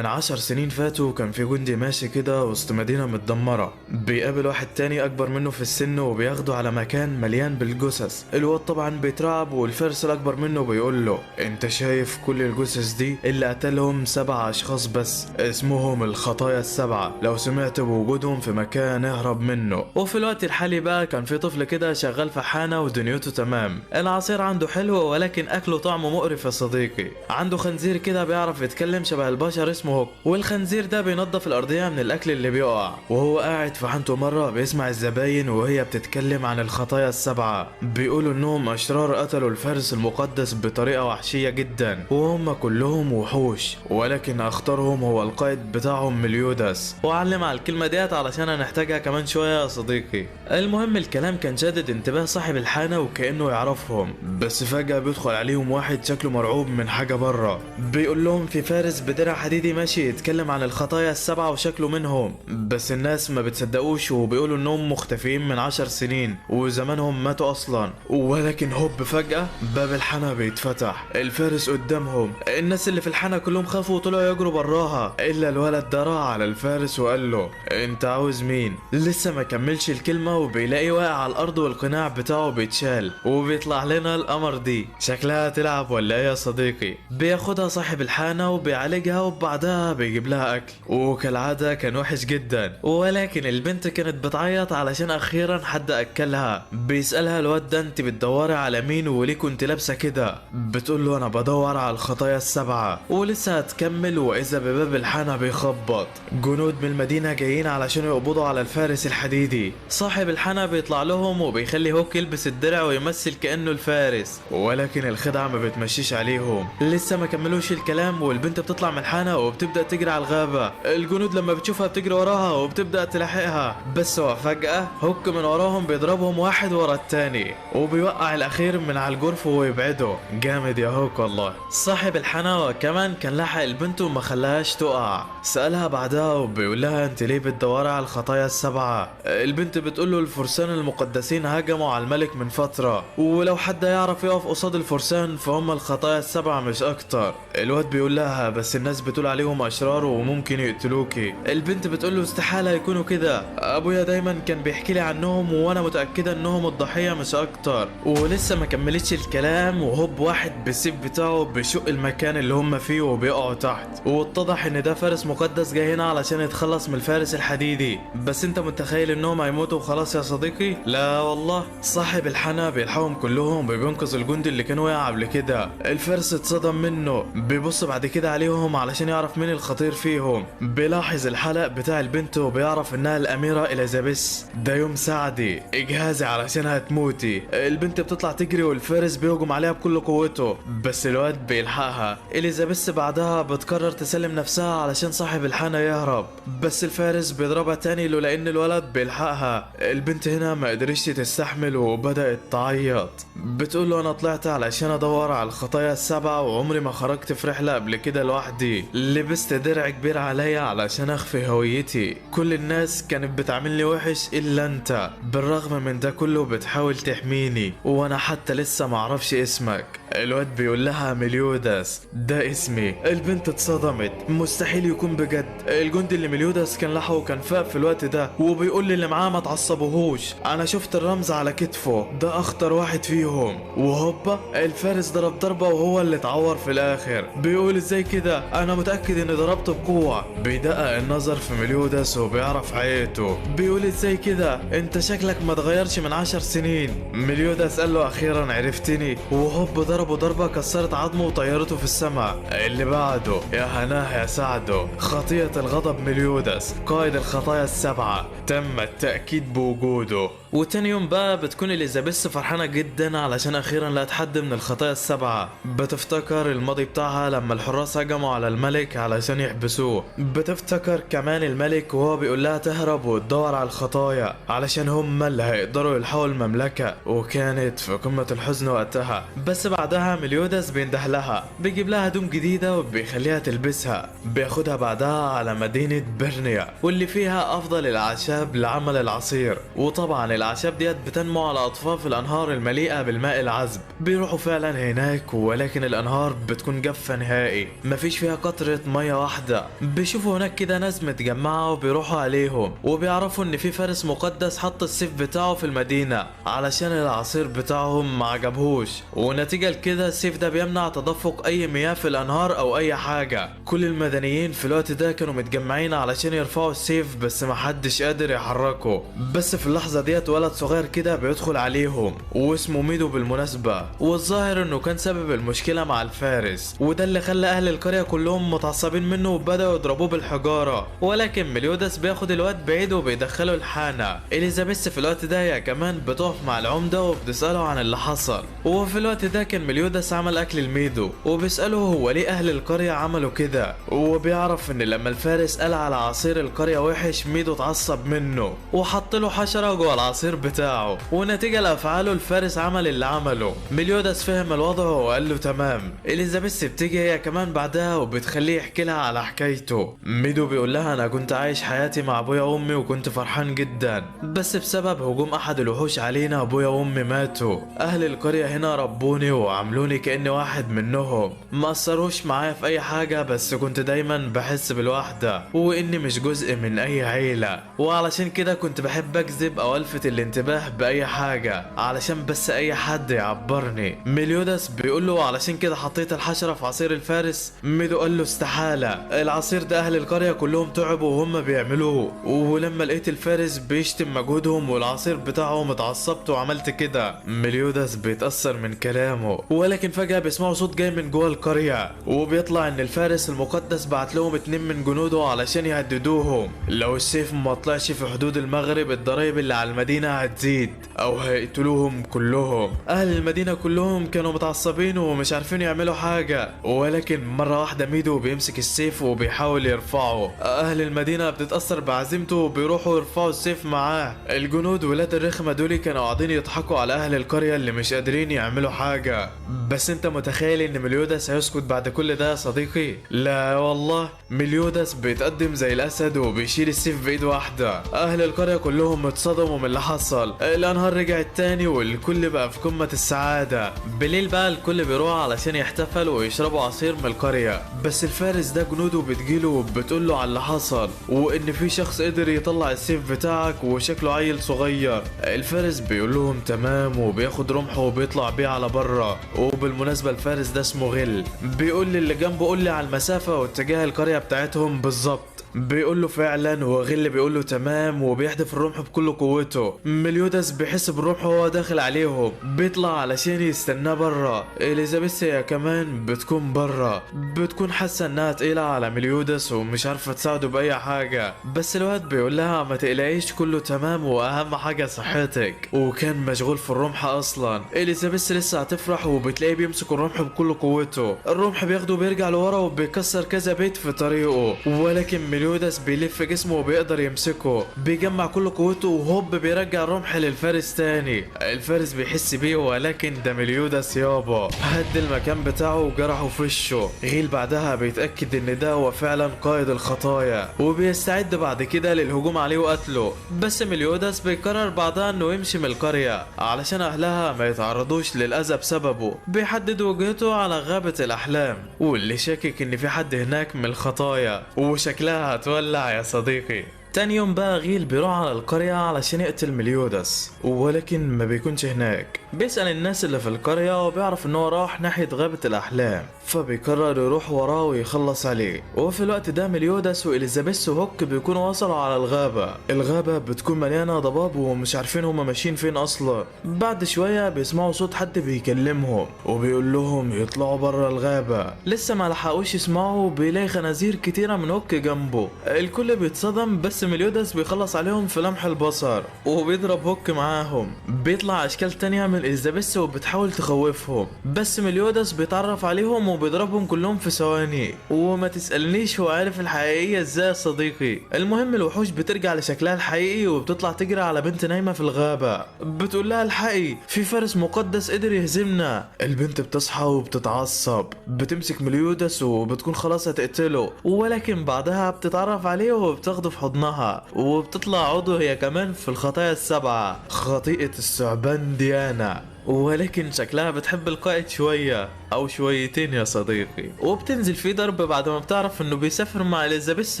من 10 سنين فاتوا كان في جندي ماشي كده وسط مدينة متدمرة، بيقابل واحد تاني أكبر منه في السن وبياخده على مكان مليان بالجثث. الواد طبعا بيترعب، والفارس الأكبر منه بيقول له انت شايف كل الجثث دي؟ اللي قتلهم 7 أشخاص بس اسمهم الخطايا السبعة، لو سمعت بوجودهم في مكان اهرب منه. وفي الوقت الحالي بقى كان في طفل كده شغال في حانة ودنيته تمام، العصير عنده حلو ولكن أكله طعمه مقرف يا صديقي. عنده خنزير كده بيعرف يتكلم شبه البشر اسمه هوك، والخنزير ده بينظف الأرضية من الأكل اللي بيقع. وهو قاعد في حانته مرة بيسمع الزباين وهي بتتكلم عن الخطايا السبعة، بيقولوا إنهم أشرار قتلوا الفارس المقدس بطريقة وحشية جدا وهم كلهم وحوش، ولكن أخطرهم هو القائد بتاعهم مليوداس. وعلم على الكلمة ديت علشان هنحتاجها كمان شوية يا صديقي. المهم الكلام كان شادد انتباه صاحب الحانة وكأنه يعرفهم، بس فجأة بيدخل عليهم واحد شكله مرعوب من حاجة بره، بيقول لهم في فارس بدرع حديدي ماشي يتكلم عن الخطايا السبعة وشكله منهم، بس الناس ما بتصدقوش وبيقولوا انهم مختفيين من 10 سنين وزمانهم ماتوا اصلا. ولكن هوب فجأة باب الحانة بيتفتح، الفارس قدامهم، الناس اللي في الحانة كلهم خافوا وطلعوا يجروا براها، الا الولد ده راح على الفارس وقال له انت عاوز مين؟ لسه ما كملش الكلمة وبيلاقي واقع على الارض والقناع بتاعه بيتشال وبيطلع لنا القمر دي، شكلها تلعب ولا ايه يا صديقي؟ بياخدها صاحب الحانة وبيعالجها وبعدها بيجيب لها اكل، وكالعادة كان وحش جدا، ولكن البنت كانت بتعيط علشان اخيرا حد اكلها. بيسألها الواد ده انت بتدوري على مين وليه كنت لابسة كده؟ بتقول له انا بدور على الخطايا السبعة. ولسه هتكمل واذا بباب الحانة بيخبط، جنود من المدينة جايين علشان يقبضوا على الفارس الحديدي. صاحب الحانة بيطلع لهم وبيخلي هوك يلبس الدرع ويمثل كأنه الفارس، ولكن الخدعة ما بتمشيش عليهم. لسه ما كملوش الكلام والبنت بتطلع من الحانة وبتبدأ تجري على الغابة. الجنود لما بتشوفها بتجري وراها وبتبدأ تلاحقها، بس هو فجأة هوك من وراهم بيضربهم واحد ورا التاني وبيوقع الأخير من على الجرف ويبعده. جامد يا هوك والله. صاحب الحانة كمان كان لحق البنت وما خلاهاش تقع. سألها بعدها وبيقول لها انت ليه بتدوري على الخطايا السبعة؟ البنت بتقول له الفرسان المقدسين هجموا على الملك من فترة، ولو حد يعرف يقف قصاد الفرسان فهم الخطايا السبعة مش اكتر. الواد بيقول لها بس الناس بتقول عليهم اشرار وممكن يقتلوكي. البنت بتقول له استحالة يكونوا كده، ابويا دايما كان بيحكي لي عنهم وانا متأكدة انهم الضحية مش اكتر. ولسه ما كملتش الكلام وهوب واحد بالسيف بتاعه بيشق المكان اللي هم فيه وبيقعوا تحت، واتضح ان ده فارس مقدس جاي هنا علشان يتخلص من الفارس الحديدي. بس انت متخيل انهم هيموتوا وخلاص يا صديقي؟ لا والله. صاحب الحانة بيلحقهم كلهم وبينقذ الجندي اللي كان واقع قبل كده. الفارس اتصدم منه، بيبص بعد كده عليهم علشان يعرف مين الخطير فيهم. بيلاحظ الحلق بتاع البنت وبيعرف انها الاميرة اليزابيث. ده يوم سعدي، اجهزي علشان هتموتي. البنت بتطلع تجري والفارس بيهجم عليها بكل قوته، بس الواد بيلحقها. اليزابيث بعدها بتقرر تسلم نفسها علشان صاحب الحانة يهرب، بس الفارس بيضربها تاني لولا ان الولد بيلحقها. البنت هنا ما قدرتش تستحمل وبدأت تعيط، بتقول له انا طلعت علشان ادور على الخطايا السبعة وعمري ما خرجت في رحلة قبل كده لوحدي، لبست درع كبير عليا علشان اخفي هويتي، كل الناس كانت بتعاملني وحش الا انت، بالرغم من ده كله بتحاول تحميني وانا حتى لسه معرفش اسمك. الواد بيقول لها مليوداس ده اسمي. البنت اتصدمت، مستحيل يكون بجد. الجندي اللي مليوداس كان لحقه كان فاق في الوقت ده وبيقول للي معاه ما تعصبوهوش، انا شفت الرمز على كتفه، ده اخطر واحد فيهم. وهوبا الفارس ضرب ضربة وهو اللي اتعور في الاخر. بيقول ازاي كده، انا متأكد اني ضربته بقوة. بيدقق النظر في مليوداس وبيعرف حقيقته، بيقول ازاي كده، انت شكلك ما اتغيرش من 10 سنين. مليوداس قال له اخيرا عرفتني، وهوب ضربه ضربة كسرت عظمه وطيرته في السماء. اللي بعده يا هناه يا سعده، خطية الغضب مليوداس قائد الخطايا السبعة تم التأكيد بوجوده. وتاني يوم بقى بتكون اليزابيث فرحانة جدا علشان اخيرا لقت حد من الخطايا السبعة. بتفتكر الماضي بتاعها لما الحراس هجموا على الملك علشان يحبسوه، بتفتكر كمان الملك وهو بيقول لها تهرب وتدور على الخطايا علشان هم اللي هيقدروا يلحقوا المملكة، وكانت في قمة الحزن وقتها. بس بعدها مليوداس بينده لها، بيجيب لها هدوم جديدة وبيخليها تلبسها. بياخدها بعدها على مدينة برنيا واللي فيها افضل الاعشاب لعمل العصير، وطبعا الاعشاب ديت بتنمو على اطراف الانهار المليئة بالماء العذب. بيروحوا فعلا هناك، ولكن الانهار بتكون جافة نهائي، مفيش فيها قطرة مية واحدة. بيشوفوا هناك كده ناس متجمعه وبيروحوا عليهم، وبيعرفوا ان في فارس مقدس حط السيف بتاعه في المدينة علشان العصير بتاعهم ما عجبهوش، ونتيجة لكده السيف ده بيمنع تدفق اي مياه في الانهار او اي حاجة. كل المدنيين في الوقت ده كانوا متجمعين علشان يرفعوا السيف، بس محدش قادر يحركه. بس في اللحظة ديت ولد صغير كده بيدخل عليهم، واسمه ميدو بالمناسبة، والظاهر انه كان سبب المشكلة مع الفارس، وده اللي خلى اهل القرية كلهم متعصبين منه وبدأوا يضربوه بالحجارة. ولكن مليودس بياخد الواد بعيد وبيدخله الحانة. اليزابيث في الوقت ده هي كمان بتقف مع العمدة وبتسأله عن اللي حصل. وفي الوقت ده كان مليودس عمل اكل لميدو، وبيسأله هو ليه اهل القرية عملوا كده، وبيعرف ان لما الفارس قال على عصير القرية وحش ميدو اتعصب منه وحط له حشرة جوه العصير بتاعه، ونتيجة لافعاله الفارس عمل اللي عمله. مليودس فهم الوضع وقال له تمام. اليزابيث بتيجي هي كمان بعدها وبتخليه يحكي لها على حكايته. ميدو بيقول لها انا كنت عايش حياتي مع ابويا وامي وكنت فرحان جدا، بس بسبب هجوم احد الوحوش علينا ابويا وامي ماتوا. اهل القرية هنا ربوني وعاملوني كأني واحد منهم، ما قصروش معايا في اي حاجة، بس كنت دايما بحس بالوحدة واني مش جزء من اي عيلة، وعلشان كده كنت بحب اكذب او الفت الانتباه باي حاجة علشان بس اي حد يعبرني. مليودس بيقول له علشان كده حطيت الحشرة في عصير الفارس؟ ميدو قال له استحالة، العصير ده اهل القرية كلهم تعبوا وهم بيعملوه، ولما لقيت الفارس بيشتم مجهودهم والعصير بتاعهم اتعصبت وعملت كده. مليودس بيتأثر من كلامه، ولكن فجأة بيسمعوا صوت جاي من جوه القرية، وبيطلع ان الفارس المقدس بعت لهم 2 من جنوده علشان يهددوهم لو السيف ما طلعش في حدود المغرب الضرايب اللي على المدينة هتزيد او هيقتلوهم كلهم. اهل المدينة كلهم كانوا متعصبين ومش عارفين يعملوا حاجة، ولكن مرة واحدة ميدو بيمسك السيف وبيحاول يرفعه. اهل المدينة بتتأثر بعزيمته وبيروحوا يرفعوا السيف معاه. الجنود ولاد الرخمة دول كانوا قاعدين يضحكوا على اهل القرية اللي مش قادرين يعملوا حاجة. بس انت متخيل ان مليودس هيسكت بعد كل ده يا صديقي؟ لا والله، مليودس بيتقدم زي الاسد وبيشيل السيف بايد واحدة. اهل القرية كلهم اتصدموا من اللي حصل. الانهار رجعت تاني والكل بقى في قمة السعادة. بالليل بقى الكل بيروح علشان يحتفلوا ويشربوا عصير من القرية، بس الفارس ده جنوده بتجيله وبتقول له على اللي حصل وان في شخص قدر يطلع السيف بتاعك وشكله عيل صغير. الفارس بيقول لهم تمام، وبياخد رمحه وبيطلع بيه على بره. وبالمناسبة الفارس ده اسمه غل. بيقول للي جنبه قول لي على المسافة واتجاه القرية بتاعتهم بالظبط. بيقول له فعلا، وغل بيقول له تمام، وبيحدف الرمح بكل قوته. مليودس بيحس بالرمح وهو داخل عليهم، بيطلع علشان يستناه بره. اليزابيث هي كمان بتكون بره، بتكون حاسه انها تقيلة على مليودس ومش عارفه تساعده باي حاجة، بس الواد بيقول لها ما تقلقيش كله تمام واهم حاجة صحتك، وكان مشغول في الرمح اصلا. اليزابيث لسه هتفرح وبتلاقيه بيمسك الرمح بكل قوته. الرمح بياخده بيرجع لورا وبيكسر كذا بيت في طريقه، ولكن مليودس بيلف جسمه وبيقدر يمسكه، بيجمع كل قوته وهوب بيرجع الرمح للفارس تاني. الفارس بيحس بيه، ولكن ده مليودس يابا هد المكان بتاعه وجرحه في وشه. غيل بعدها بيتأكد ان ده هو فعلا قائد الخطايا، وبيستعد بعد كده للهجوم عليه وقتله. بس مليودس بيقرر بعدها انه يمشي من القرية علشان اهلها ما يتعرضوش للاذى بسببه. بيحدد وجهته على غابة الاحلام، واللي شاكك ان في حد هناك من الخطايا، وشكلها هتولع يا صديقي. تاني يوم بقى غيل بيروح على القرية علشان يقتل مليودس، ولكن ما بيكونش هناك. بيسأل الناس اللي في القرية وبيعرف ان هو راح ناحية غابة الأحلام، فبيقرر يروح وراه ويخلص عليه. وفي الوقت ده مليودس وإليزابيث وهوك بيكونوا وصلوا على الغابة. الغابة بتكون مليانة ضباب ومش عارفين هما ماشيين فين أصلا. بعد شوية بيسمعوا صوت حد بيكلمهم وبيقول لهم يطلعوا بره الغابة. لسه ما لحقوش يسمعوا بيلاقي خنازير كتيرة من هوك جنبه. الكل بيتصدم، بس مليودس بيخلص عليهم في لمح البصر وبيضرب هوك معاهم. بيطلع اشكال تانية من اليزابيث وبتحاول تخوفهم، بس مليودس بيتعرف عليهم وبيضربهم كلهم في ثواني. وما تسألنيش هو عارف الحقيقية ازاي يا صديقي. المهم الوحوش بترجع لشكلها الحقيقي وبتطلع تجري على بنت نايمة في الغابة، بتقول لها الحقي في فارس مقدس قدر يهزمنا. البنت بتصحى وبتتعصب، بتمسك مليودس وبتكون خلاص هتقتله، ولكن بعدها بتتعرف عليه وبتاخده في حضنها. حضنها، وبتطلع عضو هي كمان في الخطايا السبعة، خطيئة الثعبان ديانا، ولكن شكلها بتحب القائد شوية او شويتين يا صديقي. وبتنزل فيه ضرب بعد ما بتعرف انه بيسافر مع اليزابيث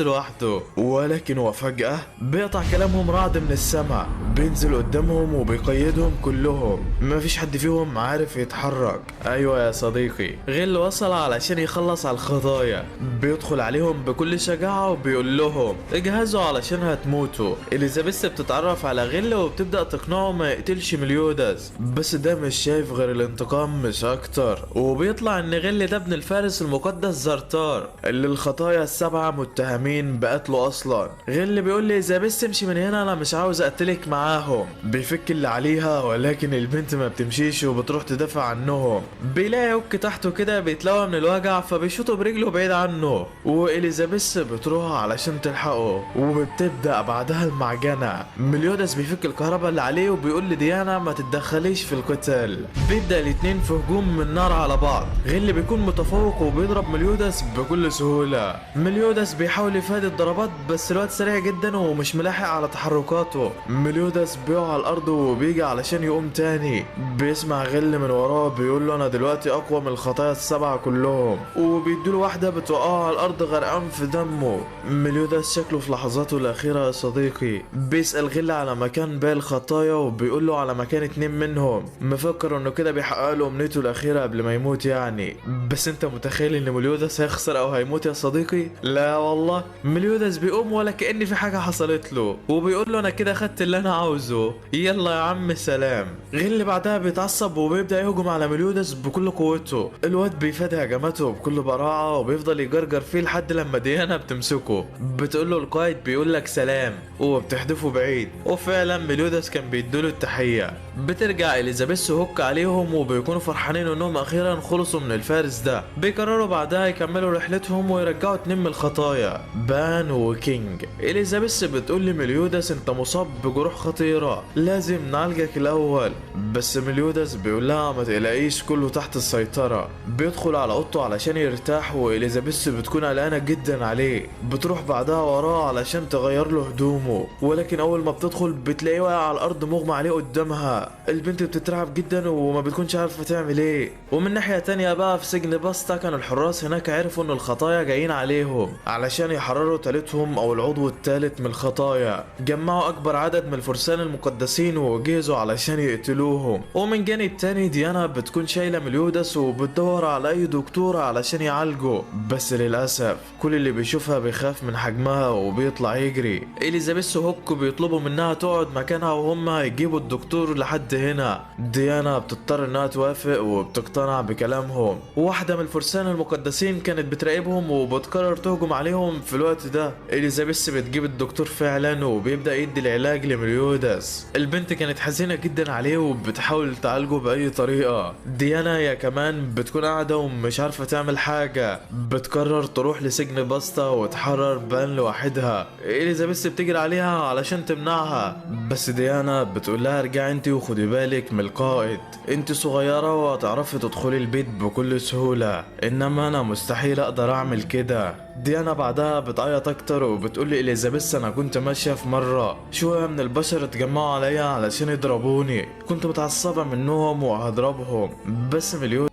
لوحده، ولكن وفجأة بيقطع كلامهم رعد من السماء، بينزل قدامهم وبيقيدهم كلهم، مفيش حد فيهم عارف يتحرك. ايوه يا صديقي، غيل وصل علشان يخلص على الخطايا، بيدخل عليهم بكل شجاعة وبيقول لهم اجهزوا علشان هتموتوا. اليزابيث بتتعرف على غيل وبتبدأ تقنعه ما يقتلش مليوداس، بس ده مش شايف غير الانتقام مش اكتر. وبيطلع ان غل ده ابن الفارس المقدس زرتار اللي الخطايا السبعة متهمين بقتله اصلا. غل بيقول لي اليزابيث امشي من هنا، انا مش عاوز اقتلك معاهم. بيفك اللي عليها، ولكن البنت ما بتمشيش وبتروح تدافع عنهم. بيلاقي هوك تحته كده بيتلوى من الوجع، فبيشوطه برجله بعيد عنه، واليزابيث بتروح علشان تلحقه، وبتبدا بعدها المعجنه. مليوداس بيفك الكهرباء اللي عليه وبيقول لديانا ما تتدخليش في القتال. بيبدا الاتنين في هجوم من نار على بعض، غل بيكون متفوق وبيضرب مليوداس بكل سهولة. مليوداس بيحاول يفادي الضربات بس الوقت سريع جدا ومش ملاحق على تحركاته. مليوداس بيقع على الارض وبيجي علشان يقوم تاني، بيسمع غل من وراه بيقول له انا دلوقتي اقوى من الخطايا السبعة كلهم، وبيديله واحدة بتوقعه على الارض غرقان في دمه. مليوداس شكله في لحظاته الاخيرة يا صديقي. بيسأل غل على مكان باقي الخطايا وبيقول له على مكان 2 منهم، مفكر انه كده بيحقق له امنيته الاخيرة قبل ما يموت يعني. بس انت متخيل ان مليوداس هيخسر او هيموت يا صديقي؟ لا والله، مليوداس بيقوم ولا كأن في حاجة حصلت له، وبيقول له انا كده خدت اللي انا عاوزه، يلا يا عم سلام. غل بعدها بيتعصب وبيبدا يهجم على مليوداس بكل قوته. الواد بيفادي هجماته بكل براعه وبيفضل يجرجر فيه لحد لما ديانا بتمسكه، بتقول له القائد بيقول لك سلام، وبتحدفه بعيد، وفعلا مليوداس كان بيديله التحية. بترجع اليزابيث وهوك عليهم وبيكونوا فرحانين انهم اخيرا خلصوا من الفارس ده. بيقرروا بعدها يكملوا رحلتهم ويرجعوا 2 من الخطايا، بان وكينج. اليزابيث بتقول لمليوداس انت مصاب بجروح خطيرة، لازم نعالجك الاول، بس مليوداس بيقول لها ما تقلقيش كله تحت السيطرة. بيدخل على اوضته علشان يرتاح، واليزابيث بتكون قلقانة جدا عليه، بتروح بعدها وراه علشان تغير له هدومه، ولكن اول ما بتدخل بتلاقيه واقع على الارض مغمى عليه قدامها. البنت بتترعب جدا وما بتكونش عارفه تعمل ايه. ومن ناحية تانية بقى في سجن باستا كانوا الحراس هناك عرفوا ان الخطايا جايين عليهم علشان يحرروا تالتهم او العضو الثالث من الخطايا. جمعوا اكبر عدد من الفرسان المقدسين وجهزوا علشان يقتلوهم. ومن جانب تاني ديانا بتكون شايله مليوداس وبتدور على اي دكتور علشان يعالجه، بس للاسف كل اللي بيشوفها بيخاف من حجمها وبيطلع يجري. اليزابيث وهوك بيطلبوا منها تقعد مكانها وهم هيجيبوا الدكتور لحد هنا. ديانا بتضطر انها توافق وبتقتنع بكلامهم. واحدة من الفرسان المقدسين كانت بتراقبهم وبتقرر تهجم عليهم في الوقت ده. اليزابيث بتجيب الدكتور فعلا وبيبدأ يدي العلاج لمليوداس. البنت كانت حزينة جدا عليه وبتحاول تعالجه بأي طريقة. ديانا يا كمان بتكون قاعدة ومش عارفة تعمل حاجة، بتقرر تروح لسجن باستا وتحرر بان لوحدها. اليزابيث بتجري عليها علشان تمنعها، بس ديانا بتقول لها ارجعي انت وخدي بالك من القائد، انت صغيرة وهتعرفي تدخلي البيت بكل سهولة، انما انا مستحيل اقدر اعمل كده. ديانا بعدها بتعيط اكتر وبتقول لإليزابيث انا كنت ماشية في مرة شوية من البشر اتجمعوا عليا علشان يضربوني، كنت متعصبة منهم وهضربهم، بس مليون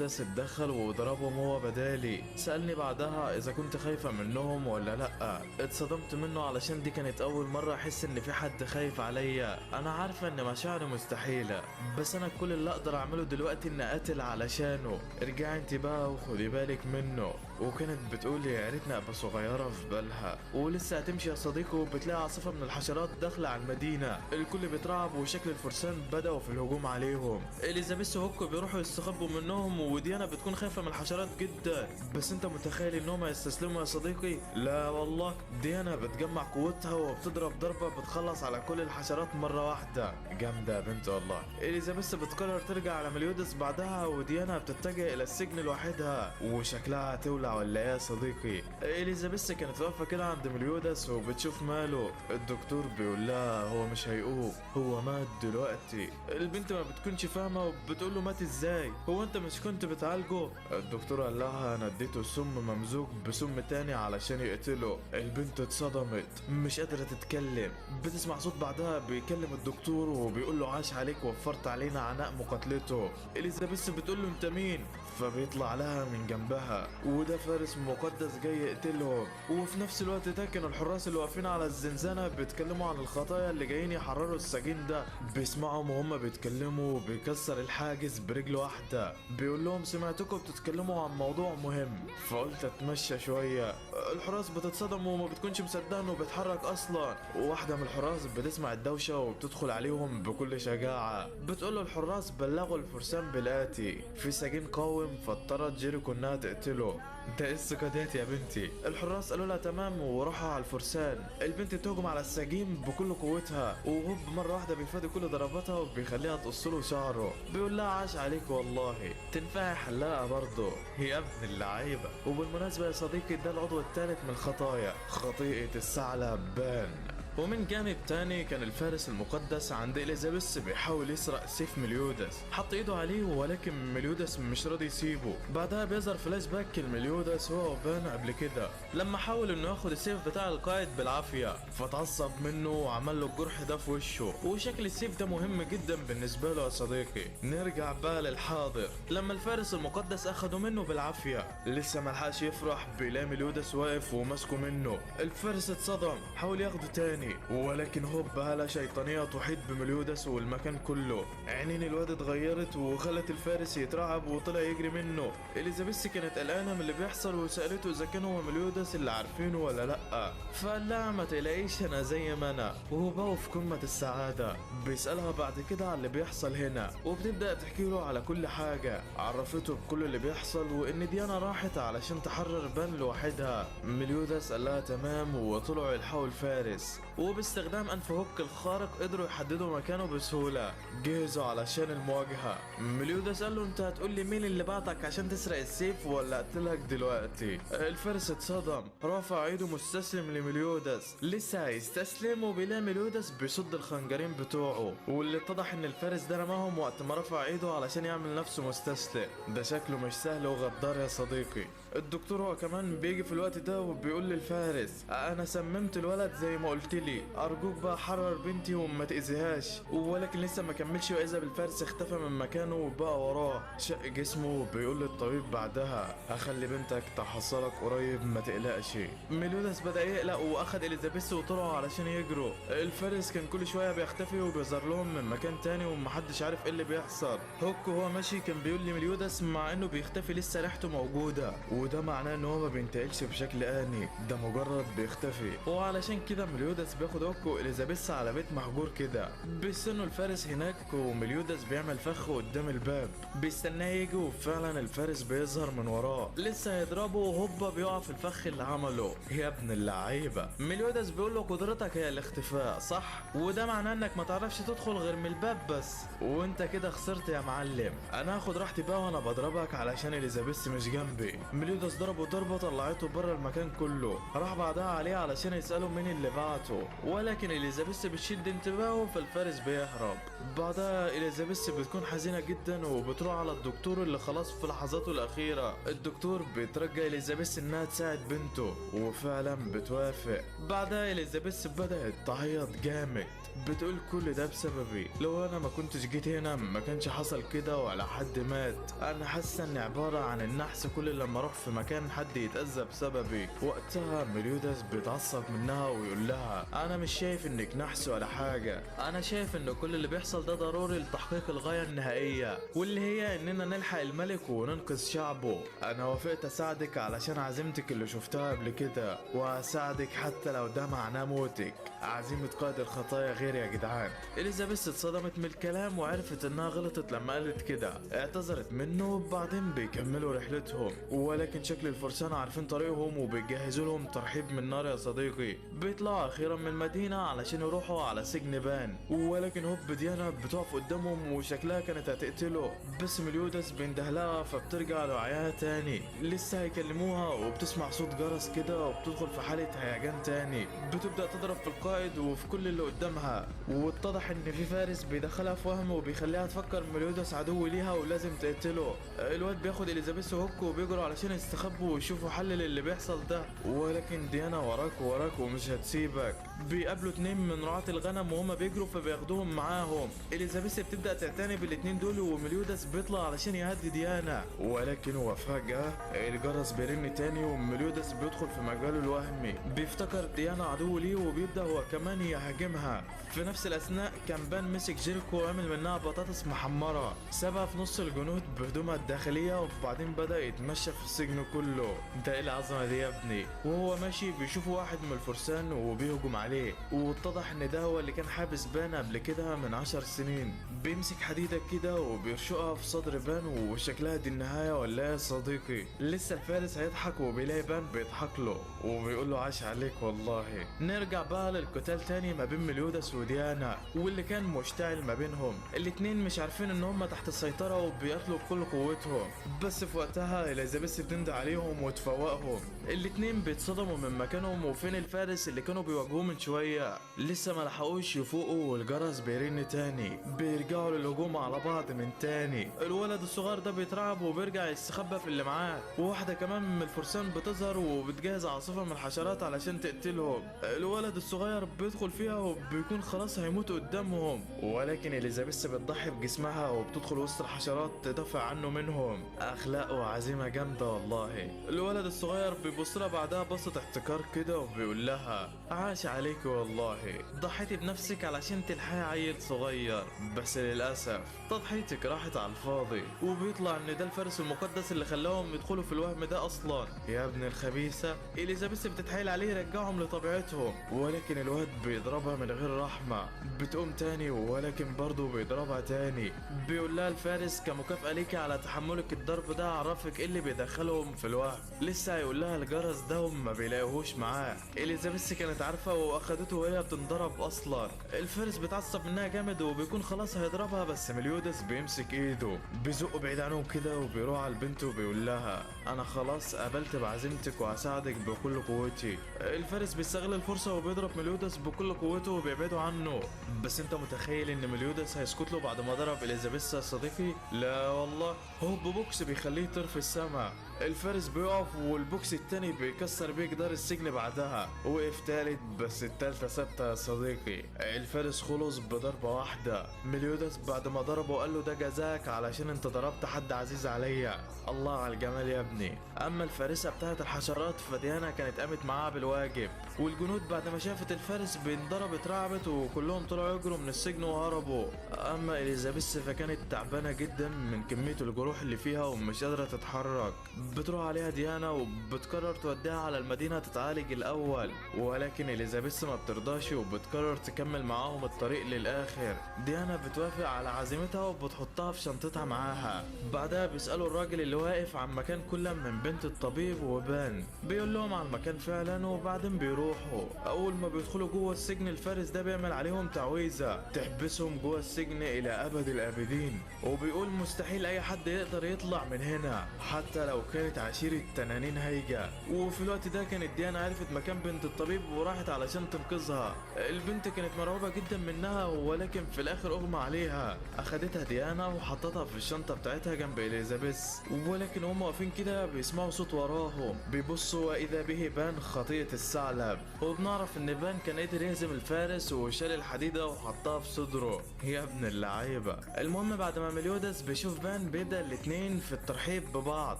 داس اتدخل وضربهم هو بدالي. سألني بعدها اذا كنت خايفة منهم ولا لأ. اتصدمت منه علشان دي كانت اول مرة احس ان في حد خايف عليا. انا عارفة ان مشاعري مستحيلة، بس انا كل اللي اقدر اعمله دلوقتي ان اقتل علشانه. ارجعي انت بقى وخدي بالك منه. وكانت بتقول يا ريتني ابقى صغيرة في بالها. ولسه هتمشي يا صديقي وبتلاقي عاصفة من الحشرات داخلة على المدينة، الكل بيترعب وشكل الفرسان بدأوا في الهجوم عليهم. اليزابيث وهوك بيروحوا يستخبوا منهم، وديانا بتكون خايفة من الحشرات جدا، بس انت متخيل انهم هيستسلموا يا صديقي؟ لا والله. ديانا بتجمع قوتها وبتضرب ضربة بتخلص على كل الحشرات مرة واحدة. جامدة يا بنت والله. اليزابيث بتقرر ترجع على مليودس بعدها، وديانا بتتجه الى السجن لوحدها وشكلها هتولع هيولع ولا ايه يا صديقي؟ اليزابيث كانت واقفة كده عند مليودس وبتشوف ماله. الدكتور بيقول لها هو مش هيقوم، هو مات دلوقتي. البنت ما بتكونش فاهمه وبتقول له مات ازاي؟ هو انت مش كنت بتعالجه؟ الدكتور قال لها انا اديته سم ممزوج بسم تاني علشان يقتله. البنت اتصدمت مش قادرة تتكلم. بتسمع صوت بعدها بيكلم الدكتور وبيقول له عاش عليك، وفرت علينا عناء مقاتلته. اليزابيث بتقول له انت مين؟ فبيطلع لها من جنبها وده فارس مقدس جاي يقتلهم. وفي نفس الوقت ده كانوا الحراس اللي واقفين على الزنزانة بيتكلموا عن الخطايا اللي جايين يحرروا السجين ده. بيسمعهم وهم بيتكلموا وبيكسر الحاجز برجل واحدة. بيقول لهم سمعتكم بتتكلموا عن موضوع مهم فقلت اتمشى شوية. الحراس بتتصدم وما بتكونش مصدقه انه بيتحرك اصلا. وواحدة من الحراس بتسمع الدوشة وبتدخل عليهم بكل شجاعة. بتقول له الحراس بلغوا الفرسان بالاتي، في سجين قاوم فاضطرت جيريكو انها تقتله. ده ايه الثقة ديت يا بنتي؟ الحراس قالوا لها تمام وراحوا على الفرسان. البنت بتهجم على السجين بكل قوتها وهوب مرة واحدة بيفادي كل ضرباتها وبيخليها تقص له شعره. بيقول لها عاش عليك والله، تنفعي حلاقه برضه يا ابن اللعيبة. وبالمناسبة يا صديقي ده العضو الثالث من الخطايا، خطيئة الثعلب بان. ومن جانب تاني كان الفارس المقدس عند اليزابيث بيحاول يسرق سيف مليودس، حط ايده عليه ولكن مليودس مش راضي يسيبه. بعدها بيظهر فلاش باك المليودس هو وبان قبل كده لما حاول انه ياخد السيف بتاع القائد بالعافية، فتعصب منه وعمل له الجرح ده في وشه. وشكل السيف ده مهم جدا بالنسبة له يا صديقي. نرجع بقى للحاضر، لما الفارس المقدس اخده منه بالعافية لسه ملحقش يفرح بيلاقي مليودس واقف وماسكه منه. الفارس اتصدم، حاول ياخده تاني ولكن هوب هالة شيطانية تحيط بمليودس والمكان كله. عينين الواد اتغيرت وخلت الفارس يترعب وطلع يجري منه. اليزابيث كانت قلقانة من اللي بيحصل وسألته اذا كان هو مليودس اللي عارفينه ولا لأ، فقال لها ما تقلقيش انا زي ما انا، وهو بقى في قمة السعادة. بيسألها بعد كده على اللي بيحصل هنا وبتبدأ تحكي له على كل حاجة. عرفته بكل اللي بيحصل وان ديانا راحت علشان تحرر بان لوحدها. مليودس قال لها تمام وطلعوا يلحقوا الفارس، وباستخدام انف هوك الخارق قدروا يحددوا مكانه بسهولة. جهزوا علشان المواجهة. مليودس قال له انت هتقول لي مين اللي بعتك عشان تسرق السيف ولا اقتلك دلوقتي؟ الفارس اتصدم، رفع ايده مستسلم لمليودس. لسه هيستسلم وبيلاقي مليودس بيصد الخنجرين بتوعه، واللي اتضح ان الفارس ده رماهم وقت ما رفع ايده علشان يعمل نفسه مستسلم. ده شكله مش سهل وغدار يا صديقي. الدكتور هو كمان بيجي في الوقت ده وبيقول للفارس انا سممت الولد زي ما قلت لي، ارجوك بقى حرر بنتي وما تاذيهاش. ولكن لسه ما كملش واذا بالفارس اختفى من مكانه وبقى وراه شق جسمه. وبيقول للطبيب بعدها هخلي بنتك تحصلك قريب ما تقلقش. ميلودس بدا يقلق واخد اليزابيث وطلعوا علشان يجروا. الفارس كان كل شوية بيختفي وبيظهر لهم من مكان تاني ومحدش عارف ايه اللي بيحصل. هوك وهو ماشي كان بيقول لميليودس مع انه بيختفي لسه ريحته موجودة، وده معناه ان هو ما بينتقلش بشكل اني، ده مجرد بيختفي. وعلشان كده ميليودس بياخد هوك واليزابيث على بيت مهجور كده. بيستنوا الفارس هناك وميليودس بيعمل فخ قدام الباب بيستناه يجي، وفعلا الفارس بيظهر من وراه لسه هيضربه وهوبا بيقع في الفخ اللي عمله. يا ابن اللعيبة. ميليودس بيقول له قدرتك هي الاختفاء صح؟ وده معناه انك ما تعرفش تدخل غير من الباب بس، وانت كده خسرت يا معلم. انا هاخد راحتي بقى وانا بضربك علشان اليزابيث مش جنبي. ميليودس ضربه ضربه طلعته بره المكان كله. راح بعدها عليه علشان يساله مين اللي بعته، ولكن اليزابيث بتشد انتباهه فالفارس بيهرب. بعدها اليزابيث بتكون حزينة جدا وبتروح على الدكتور اللي خلاص في لحظاته الاخيرة. الدكتور بيترجى اليزابيث انها تساعد بنته وفعلا بتوافق. بعدها اليزابيث بدات تعيط جامد، بتقول كل ده بسببي، لو انا ما كنتش جيت هنا ما كانش حصل كده ولا حد مات. انا حاسه اني عبارة عن النحس كل لما اروح في مكان حد يتاذى بسببي. وقتها ميليودس بيتعصب منها ويقول لها انا مش شايف انك نحس ولا حاجة، انا شايف ان كل اللي بيحصل ده ضروري لتحقيق الغاية النهائية واللي هي اننا نلحق الملك وننقذ شعبه. انا وافقت اساعدك علشان عزيمتك اللي شفتها قبل كده، وهساعدك حتى لو ده معناه موتك. عزيمة قائد الخطايا غير يا جدعان. اليزابيث اتصدمت من الكلام وعرفت انها غلطت لما قالت كده، اعتذرت منه وبعدين بيكملوا رحلتهم. ولكن ولكن شكل الفرسان عارفين طريقهم وبيجهزوا لهم ترحيب من نار يا صديقي. بيطلعوا اخيرا من المدينة علشان يروحوا على سجن بان، ولكن هوب ديانا بتقف قدامهم وشكلها كانت هتقتله، بس مليودس بيندهلها فبترجع لوعيها تاني. لسه هيكلموها وبتسمع صوت جرس كده وبتدخل في حالة هيجان تاني، بتبدأ تضرب في القائد وفي كل اللي قدامها، واتضح ان في فارس بيدخلها في وهم وبيخليها تفكر مليودس عدو ليها ولازم تقتله. الواد بياخد اليزابيث وهوك وبيجروا علشان يستخبوا ويشوفوا حل للي بيحصل ده، ولكن ديانا وراك وراك ومش هتسيبك. بيقابلوا 2 من رعاة الغنم وهما بيجروا فبياخدوهم معاهم. اليزابيث بتبدأ تعتني بالاتنين دول ومليودس بيطلع علشان يهدي ديانا، ولكن هو فجأة الجرس بيرن تاني ومليودس بيدخل في مجاله الوهمي، بيفتكر ديانا عدو ليه وبيبدأ هو كمان يهاجمها. في نفس الأثناء كان بان مسك جيريكو وعمل منها بطاطس محمرة، سابها في نص الجنود بهدومها الداخلية، وبعدين بدأ يتمشى في السجن كله. انت ايه العظمة دي يا ابني؟ وهو ماشي بيشوف واحد من الفرسان وبيهجم عليه، واتضح ان ده هو اللي كان حابس بان قبل كده من 10 سنين. بيمسك حديدة كده وبيرشقها في صدر بان، وشكلها دي النهاية ولا يا صديقي؟ لسه الفارس هيضحك وبيلاقي بان بيضحك له وبيقول له عاش عليك والله. نرجع بقى للقتال تاني ما بين مليودس وديانا واللي كان مشتعل ما بينهم. الاتنين مش عارفين ان هم تحت السيطرة وبيقاتلوا بكل قوتهم، بس في وقتها اليزابيث بتندى عليهم وتفوقهم. الاتنين بيتصدموا من مكانهم، وفين الفارس اللي كانوا بيواجهوه من شوية؟ لسه ما لحقوش يفوقوا والجرس بيرن تاني. بيرجعوا للهجوم على بعض من تاني. الولد الصغير ده بيترعب وبيرجع يستخبى في اللي معاه، وواحدة كمان من الفرسان بتظهر وبتجهز عاصفة من الحشرات علشان تقتلهم. الولد الصغير بيدخل فيها وبيكون خلاص هيموت قدامهم، ولكن اليزابيث بتضحي بجسمها وبتدخل وسط الحشرات تدافع عنه منهم. اخلاق وعزيمة جامدة والله. الولد الصغير بيبص لها بعدها بصة احتكار كده وبيقول لها عاش عليك والله، ضحيتي بنفسك علشان تلحقي عيل صغير، بس للاسف تضحيتك راحت على الفاضي. وبيطلع ان ده الفارس المقدس اللي خلاهم يدخلوا في الوهم ده اصلا. يا ابن الخبيثة. اليزابيث بتتحايل عليه يرجعهم لطبيعتهم، ولكن الواد بيضربها من غير رحمة. بتقوم تاني ولكن برضه بيضربها تاني. بيقول لها الفارس كمكافأة ليكي على تحملك الضرب ده اعرفك ايه اللي بيدخلهم في الوهم. لسه هيقول لها الجرس ده وما بيلاقيهوش معاه. اليزابيث كانت عارفة واخدته وهي بتنضرب اصلا. الفارس بيتعصب منها جامد وبيكون خلاص هيضربها، بس مليودس بيمسك ايده بيزقه بعيد عنهم كده وبيروح على البنت وبيقول لها انا خلاص قبلت بعزيمتك وهساعدك بكل قوتي. الفارس بيستغل الفرصة وبيضرب مليودس بكل قوته وبيبعده عنه. بس انت متخيل ان مليودس هيسكت له بعد ما ضرب اليزابيث يا صديقي؟ لا والله، هوب بوكس بيخليه يطير في السماء. الفارس بيقف والبوكس التاني بيكسر بيه جدار السجن بعدها. وقف تالت بس التالتة ثابتة يا صديقي. الفارس خلص بضربة واحدة. مليودس بعد ما ضربه قال له ده جزاك علشان انت ضربت حد عزيز عليا. الله على الجمال يا ابني. اما الفارسة بتاعت الحشرات فديانا كانت قامت معاها بالواجب، والجنود بعد ما شافت الفارس بينضرب اترعبت وكلهم طلعوا يجروا من السجن وهربوا. اما اليزابيث فكانت تعبانة جدا من كمية الجروح اللي فيها ومش قادرة تتحرك. بتروح عليها ديانا وبتقرر توديها على المدينة تتعالج الاول، ولكن اليزابيث ما بترضاش وبتقرر تكمل معاهم الطريق للاخر. ديانا بتوافق على عزيمتها وبتحطها في شنطتها معاها. بعدها بيسألوا الراجل اللي واقف عن مكان كل من بنت الطبيب وبان، بيقول لهم على المكان فعلا وبعدين بيروحوا. اول ما بيدخلوا جوه السجن الفارس ده بيعمل عليهم تعويذة تحبسهم جوه السجن الى ابد الابدين، وبيقول مستحيل اي حد يقدر يطلع من هنا حتى لو كانت عشيرة تنانين هايجة. وفي الوقت ده كانت ديانا عرفت مكان بنت الطبيب وراحت علشان تنقذها. البنت كانت مرعوبة جدا منها، ولكن في الاخر اغمى عليها. اخدتها ديانا وحطتها في الشنطة بتاعتها جنب اليزابيث، ولكن هم واقفين كده بيسمعوا صوت وراهم. بيبصوا واذا به بان خطية الثعلب، وبنعرف ان بان كان قدر يهزم الفارس وشال الحديدة وحطها في صدره. يا ابن اللعيبة. المهم بعد ما مليودس بيشوف بان بيبدأ الاتنين في الترحيب ببعض،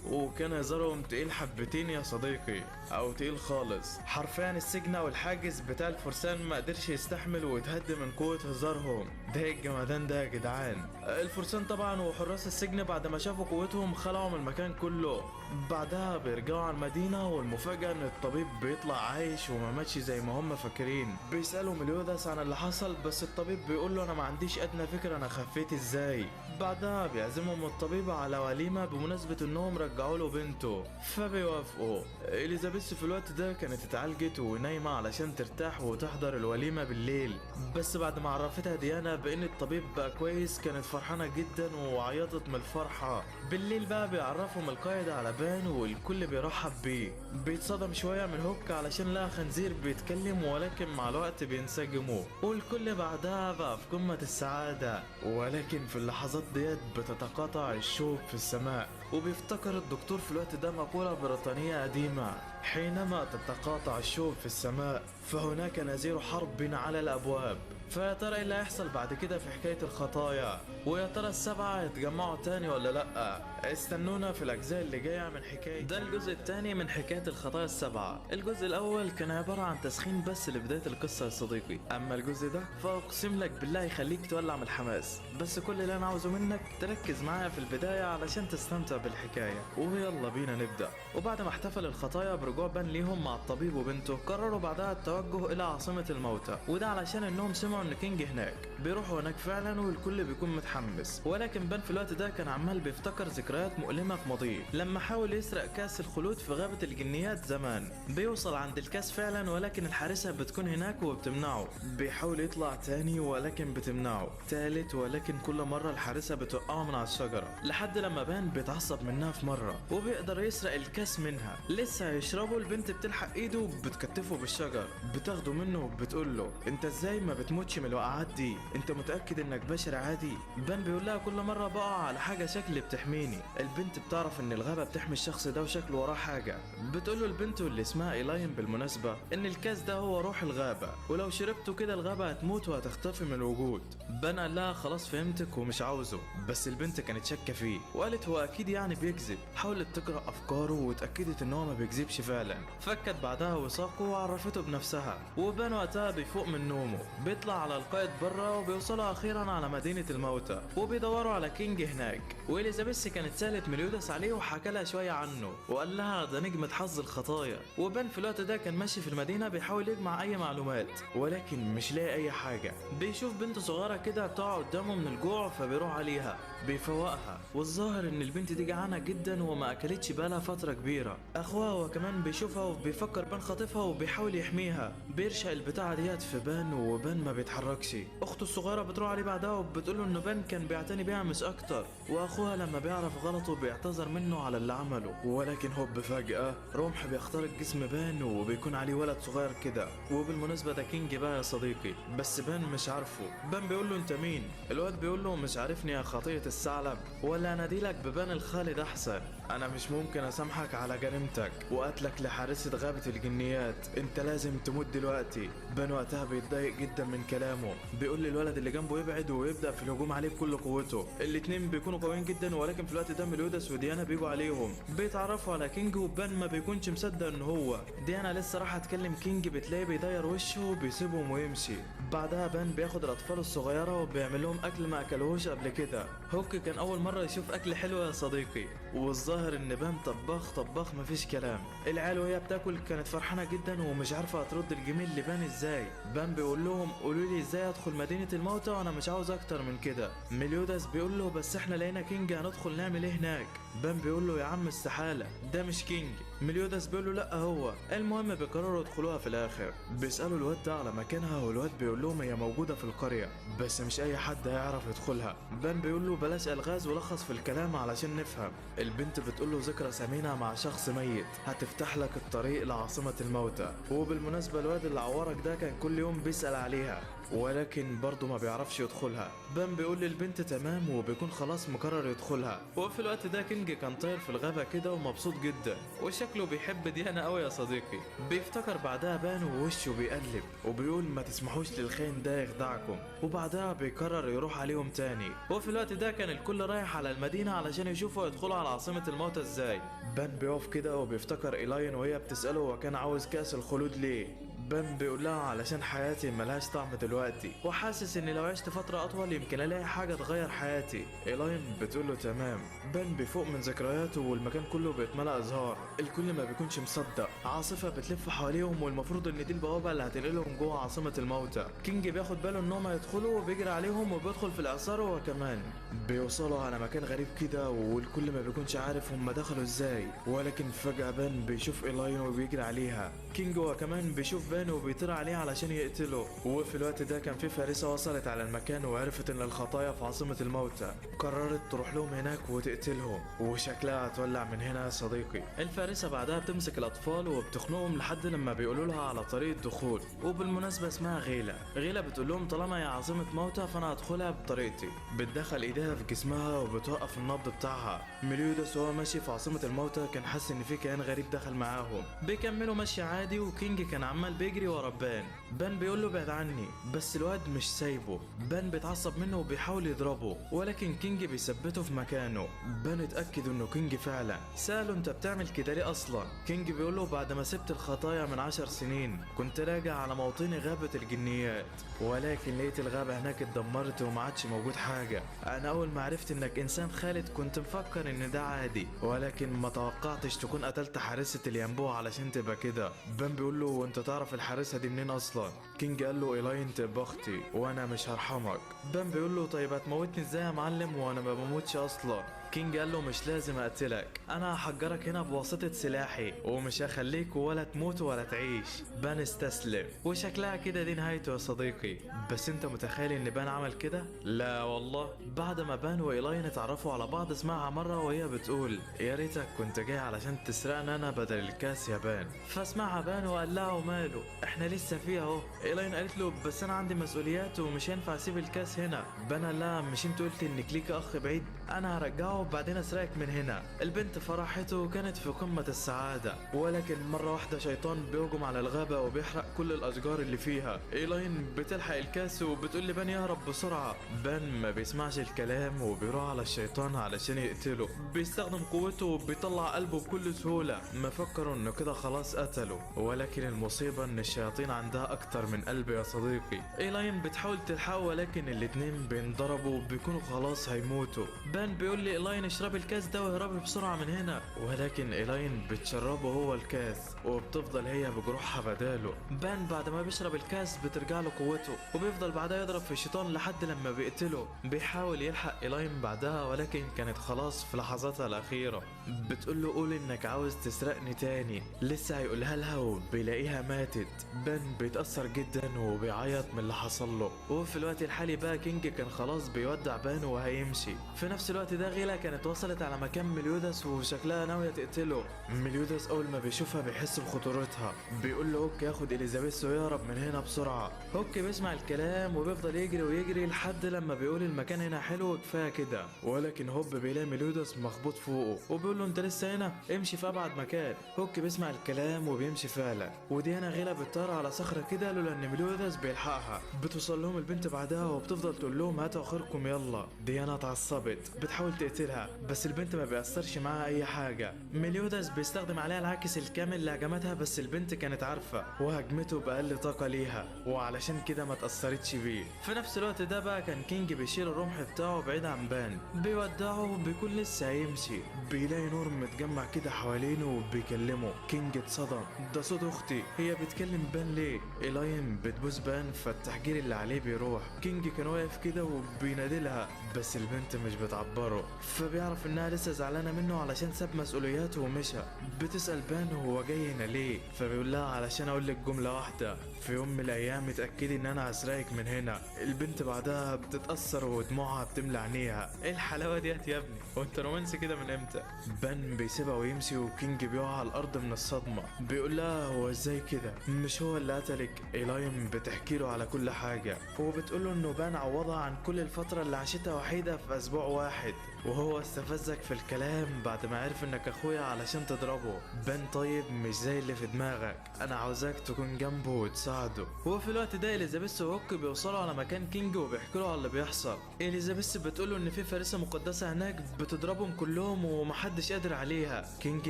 وكان هزارهم تقيل حبتين يا صديقي، او تقيل خالص. حرفيا السجن والحاجز بتاع الفرسان ما قدرش يستحمل ويتهد من قوة هزارهم. ده ايه الجمدان ده يا جدعان؟ الفرسان طبعا وحراس السجن بعد ما شافوا قوتهم خلعوا من المكان كله. بعدها بيرجعوا على المدينة، والمفاجأة ان الطبيب بيطلع عايش وما ماتش زي ما هم فاكرين. بيسألوا مليوداس عن اللي حصل، بس الطبيب بيقول له انا ما عنديش ادنى فكرة انا خفيت ازاي. بعدها بيعزمهم الطبيب على وليمة بمناسبة انهم رجعوا له بنته، فبيوافقوا. اليزابيث في الوقت ده كانت اتعالجت ونايمة علشان ترتاح وتحضر الوليمة بالليل، بس بعد ما عرفتها ديانا بان الطبيب بقى كويس كانت فرحانة جدا وعيطت من الفرحة. بالليل بقى بيعرفهم القائد على بان والكل بيرحب بيه. بيتصدم شوية من هوك علشان لقى خنزير بيتكلم، ولكن مع الوقت بينسجموا والكل بعدها بقى في قمة السعادة. ولكن في اللحظات ديت بتتقاطع الشوك في السماء، وبيفتكر الدكتور في الوقت ده مقولة بريطانية قديمة: حينما تتقاطع الشوك في السماء فهناك نذير حرب على الأبواب. فيا ترى ايه اللي هيحصل بعد كده في حكاية الخطايا؟ ويا ترى السبعة هيتجمعوا تاني ولا لأ؟ استنونا في الأجزاء اللي جاية من حكاية ده. الجزء التاني من حكاية الخطايا السبعة. الجزء الأول كان عبارة عن تسخين بس لبداية القصة يا صديقي، أما الجزء ده فأقسم لك بالله يخليك تولع من الحماس. بس كل اللي أنا عاوزه منك تركز معايا في البداية علشان تستمتع بالحكاية، ويلا بينا نبدأ. وبعد ما احتفل الخطايا برجوع بان ليهم مع الطبيب وبنته، قرروا بعدها التوجه إلى عاصمة الموتى، وده علشان إنهم سمعوا إن كينج هناك. بيروحوا هناك فعلا والكل بيكون متحمس، ولكن بان في الوقت ده كان عمال بيفتكر ذكريات مؤلمة في ماضيه لما حاول يسرق كاس الخلود في غابة الجنيات زمان. بيوصل عند الكاس فعلا، ولكن الحارسة بتكون هناك وبتمنعه. بيحاول يطلع تاني ولكن بتمنعه، تالت، ولكن كل مرة الحارسة بتوقعه من على الشجرة، لحد لما بان بيتعصب منها في مرة وبيقدر يسرق الكاس منها. لسه هيشربه البنت بتلحق ايده وبتكتفه بالشجر، بتاخده منه وبتقول له انت ازاي ما بتموتش من الوقعات دي؟ انت متأكد انك بشر عادي؟ بان بيقول لها كل مرة بقع على حاجة شكل بتحميني. البنت بتعرف ان الغابة بتحمي الشخص ده وشكله وراه حاجة. بتقول له البنت واللي اسمها إيلاين بالمناسبة ان الكاس ده هو روح الغابة، ولو شربته كده الغابة هتموت وهتختفي من الوجود. بان قال لها خلاص فهمتك ومش عاوزه، بس البنت كانت شاكة فيه وقالت هو اكيد يعني بيكذب. حاولت تقرأ افكاره واتأكدت ان هو ما بيكذبش فعلا. فكت بعدها وثاقه وعرفته بنفسها، وبان وقتها بيفوق من نومه، بيطلع على القائد بره وبيوصلوا اخيرا على مدينة الموتى وبيدوروا على كينج هناك. واليزابيث كانت سالت مليوداس عليه وحكى لها شوية عنه وقال لها ده نجمة حظ الخطايا. وبان في الوقت ده كان ماشي في المدينة بيحاول يجمع اي معلومات، ولكن مش لاقي اي حاجة. بيشوف بنت صغيرة كده بتقع قدامه من الجوع فبيروح عليها بيفوقها، والظاهر ان البنت دي جعانة جدا وما اكلتش بقالها فترة كبيرة. اخوها هو كمان بيشوفها وبيفكر بان خاطفها وبيحاول يحميها. بيرشق البتاعة ديت في بان وبان ما بيتحركش. اخته الصغيرة بتروح عليه بعدها وبتقول له ان بان كان بيعتني بيها مش اكتر، واخوها لما بيعرف غلطه بيعتذر منه على اللي عمله. ولكن هوب فجأة رمح بيخترق جسم بان وبيكون عليه ولد صغير كده، وبالمناسبة ده كينج بقى يا صديقي، بس بان مش عارفه. بان بيقول له انت مين؟ الواد بيقول له مش عارفني يا خطية الثعلب، ولا اناديلك ببان الخالد احسن؟ انا مش ممكن اسامحك على جريمتك وقتلك لحارسة غابة الجنيات، انت لازم تموت دلوقتي. بان وقتها بيتضايق جدا من كلامه، بيقول للولد اللي جنبه يبعد ويبدأ في الهجوم عليه بكل قوته. الاتنين بيكونوا قويين جدا، ولكن في الوقت ده مليوداس وديانا بيجوا عليهم، بيتعرفوا على كينج، وبان ما بيكونش مصدق ان هو ديانا لسه راح تكلم كينج، بتلاقيه بيداير وشه وبيسيبهم ويمشي. بعدها بان بياخد الاطفال الصغيرة وبيعمل لهم اكل ما اكلوهوش قبل كده. هوك كان اول مرة يشوف اكل حلو يا صديقي، والظاهر ان بان طباخ طباخ مفيش كلام. العيال وهي بتاكل كانت فرحانة جدا ومش عارفه هترد الجميل لبان ازاي. بان بيقول لهم قولوا لي ازاي ادخل مدينة الموتى وانا مش عاوز اكتر من كده. مليوداس بيقول له بس احنا لقينا كينج هندخل نعمل ايه هناك؟ بان بيقول له يا عم استحالة ده مش كينج. مليوداس بيقول له لا هو. المهم بيقرروا يدخلوها في الاخر. بيسالوا الواد ده على مكانها والواد بيقول لهم هي موجودة في القرية بس مش اي حد هيعرف يدخلها. بان بيقول له بلاش الغاز ولخص في الكلام علشان نفهم. البنت بتقول له ذكرى ثمينة مع شخص ميت هتفتح لك الطريق لعاصمه الموتى، وبالمناسبة الواد اللي عورك ده كان كل يوم بيسال عليها ولكن برضه ما بيعرفش يدخلها. بان بيقول للبنت تمام وبيكون خلاص مقرر يدخلها. وفي الوقت ده كينج كان طاير في الغابة كده ومبسوط جدا وشكله بيحب ديانا قوي يا صديقي. بيفتكر بعدها بان ووشه بيقلب وبيقول ما تسمحوش للخاين ده يخدعكم، وبعدها بيقرر يروح عليهم تاني. وفي الوقت ده كان الكل رايح على المدينة علشان يشوفوا يدخلوا على عاصمة الموتى ازاي. بان بيقف كده وبيفتكر إيلاين وهي بتسأله هو كان عاوز كأس الخلود ليه. بان بيقول لها علشان حياتي ملهاش طعم دلوقتي، وحاسس اني لو عشت فترة اطول يمكن الاقي حاجة تغير حياتي. إيلاين بتقول له تمام. بان بيفوق من ذكرياته والمكان كله بيتملأ ازهار، الكل ما بيكونش مصدق. عاصفة بتلف حواليهم والمفروض ان دي البوابة اللي هتنقلهم جوه عاصمة الموتى. كينج بياخد باله انهم هيدخلوا وبيجري عليهم وبيدخل في الاعصار، وكمان بيوصلوا على مكان غريب كده والكل ما بيكونش عارف هم دخلوا ازاي. ولكن فجأة بان بيشوف إيلاين وبيجري عليها. كينج هو كمان بيشوف بان وبيطير عليه علشان يقتله. وفي الوقت ده كان في فارسة وصلت على المكان وعرفت ان الخطايا في عاصمة الموتى، قررت تروح لهم هناك وتقتلهم، وشكلها هتولع من هنا يا صديقي. الفارسة بعدها بتمسك الأطفال وبتخنقهم لحد لما بيقولوا لها على طريقة دخول، وبالمناسبة اسمها غيلة. غيلة بتقول لهم طالما هي عاصمة موتى فأنا هدخلها بطريقتي. بتدخل ايديها في جسمها وبتوقف النبض بتاعها. ميليوداس وهو ماشي في عاصمة الموتى كان حاسس ان في كيان غريب دخل معاهم. بيكملوا ماشي عادي، وكينج كان عمال بيجري ورا بان. بان بيقول له بعد عني، بس الواد مش سايبه. بان بيتعصب منه وبيحاول يضربه، ولكن كينج بيثبته في مكانه. بان اتأكد انه كينج فعلا. سأله انت بتعمل كده ليه اصلا؟ كينج بيقول له بعد ما سبت الخطايا من 10 سنين كنت راجع على موطني غابة الجنيات، ولكن لقيت الغابة هناك اتدمرت وما عادش موجود حاجة. انا اول ما عرفت انك انسان خالد كنت مفكر ان ده عادي، ولكن ما توقعتش تكون قتلت حارسة الينبوع علشان تبقى كده. بان بيقول له وانت تعرف الحارسة دي منين اصلا؟ كينج قال له إيلاين تبقى اختي وانا مش هرحمك. بان بيقول له طيب هتموتني ازاي يا معلم وانا ما بموتش اصلا؟ كينج قال له مش لازم اقتلك، انا هحجرك هنا بواسطة سلاحي ومش هخليك ولا تموت ولا تعيش. بان استسلم، وشكلها كده دي نهايته يا صديقي. بس انت متخيل ان بان عمل كده؟ لا والله. بعد ما بان وإيلاين اتعرفوا على بعض سمعها مرة وهي بتقول يا ريتك كنت جاي علشان تسرقنا انا بدل الكاس يا بان. فسمعها بان وقال لها وماله احنا لسه فيها اهو. إيلاين قالت له بس انا عندي مسؤوليات ومش هينفع اسيب الكاس هنا. بان قال لها مش انت قلت انك ليك اخ بعيد؟ انا هرجعه وبعدين اسرقك من هنا. البنت فرحته وكانت في قمة السعادة، ولكن مرة واحدة شيطان بيهجم على الغابة وبيحرق كل الاشجار اللي فيها. إيلاين بتلحق الكاس وبتقول لبان يهرب بسرعة. بان ما بيسمعش الكلام وبيروح على الشيطان علشان يقتله. بيستخدم قوته وبيطلع قلبه بكل سهولة. ما فكروا انه كده خلاص قتله، ولكن المصيبة ان الشياطين عندها اكتر من قلب يا صديقي. إيلاين بتحاول تلحقه ولكن الاتنين بينضربوا وبيكونوا خلاص هيموتوا. بان بيقول لإيلاين اشربي الكاس ده واهربي بسرعة من هنا، ولكن إيلاين بتشربه هو الكاس وبتفضل هي بجروحها بداله. بان بعد ما بيشرب الكاس بترجع له قوته وبيفضل بعدها يضرب في الشيطان لحد لما بيقتله. بيحاول يلحق إيلاين بعدها ولكن كانت خلاص في لحظاتها الأخيرة. بتقول له قول إنك عاوز تسرقني تاني، لسه هيقولها لها وبيلاقيها ماتت. بان بيتأثر جدا وبيعيط من اللي حصل له. وفي الوقت الحالي بقى كينج كان خلاص بيودع بان وهيمشي. في نفس الوقت ده غيلا كانت وصلت على مكان ميليوداس وشكلها ناوية تقتله. ميليوداس أول ما بيشوفها بيحس بخطورتها، بيقول له هوك ياخد إليزابيث ويهرب من هنا بسرعة. هوك بيسمع الكلام وبيفضل يجري ويجري لحد لما بيقول المكان هنا حلو وكفاية كده. ولكن هوب بيلاقي ميليوداس مخبوط فوقه وبيقول له انت لسه هنا، امشي في ابعد مكان. هوك بيسمع الكلام وبيمشي فعلا. ودي هنا غيلا بتطير على صخرة كده لولا ان ميليوداس بيلحقها. بتوصل لهم البنت بعدها وبتفضل تقول لهم هاتوا اخركم يلا. ديانا اتعصبت بتحاول تقتلها بس البنت ما بيأثرش معاها اي حاجة. ميليوداس بيستخدم عليها العاكس الكامل لهجمتها بس البنت كانت عارفة وهجمته بأقل طاقة ليها وعلشان كده ما تأثرتش بيه. في نفس الوقت ده بقى كان كينج بيشيل الرمح بتاعه بعيد عن بان، بيودعه وبيكون لسه هيمشي. بيلاقي نور متجمع كده حوالينه وبيكلمه. كينج اتصدم، ده صوت اختي، هي بتكلم بان ليه؟ إيلاين بتبوس بان فالتحجير اللي عليه بيروح. كينج كان واقف كده وبينادلها بس البنت مش بتعبره، فبيعرف انها لسه زعلانة منه علشان ساب مسؤولياته ومشى. بتسأل بان هو جاي هنا ليه، فبيقول لها علشان اقول لك جملة واحدة، في يوم من الايام اتاكدي ان انا هسرقك من هنا. البنت بعدها بتتاثر ودموعها بتملى عينيها. ايه الحلاوة ديت يا ابني، وانت رومانسي كده من امتى؟ بان بيسيبها ويمشي وكينج بيقع على الارض من الصدمة. بيقول لها هو ازاي كده، مش هو اللي قتلك؟ إيلاين بتحكي له على كل حاجة وبتقول له انه بان عوضها عن كل الفترة اللي عاشتها وحيده في اسبوع واحد، وهو استفزك في الكلام بعد ما عرف انك اخويا علشان تضربه. بان طيب مش زي اللي في دماغك، انا عاوزاك تكون جنبه وتساعده تساعده. وفي الوقت ده اليزابيث وهوك بيوصلوا على مكان كينج وبيحكوا له على اللي بيحصل. اليزابيث بتقول له ان في فارسه مقدسة هناك بتضربهم كلهم ومحدش قادر عليها. كينج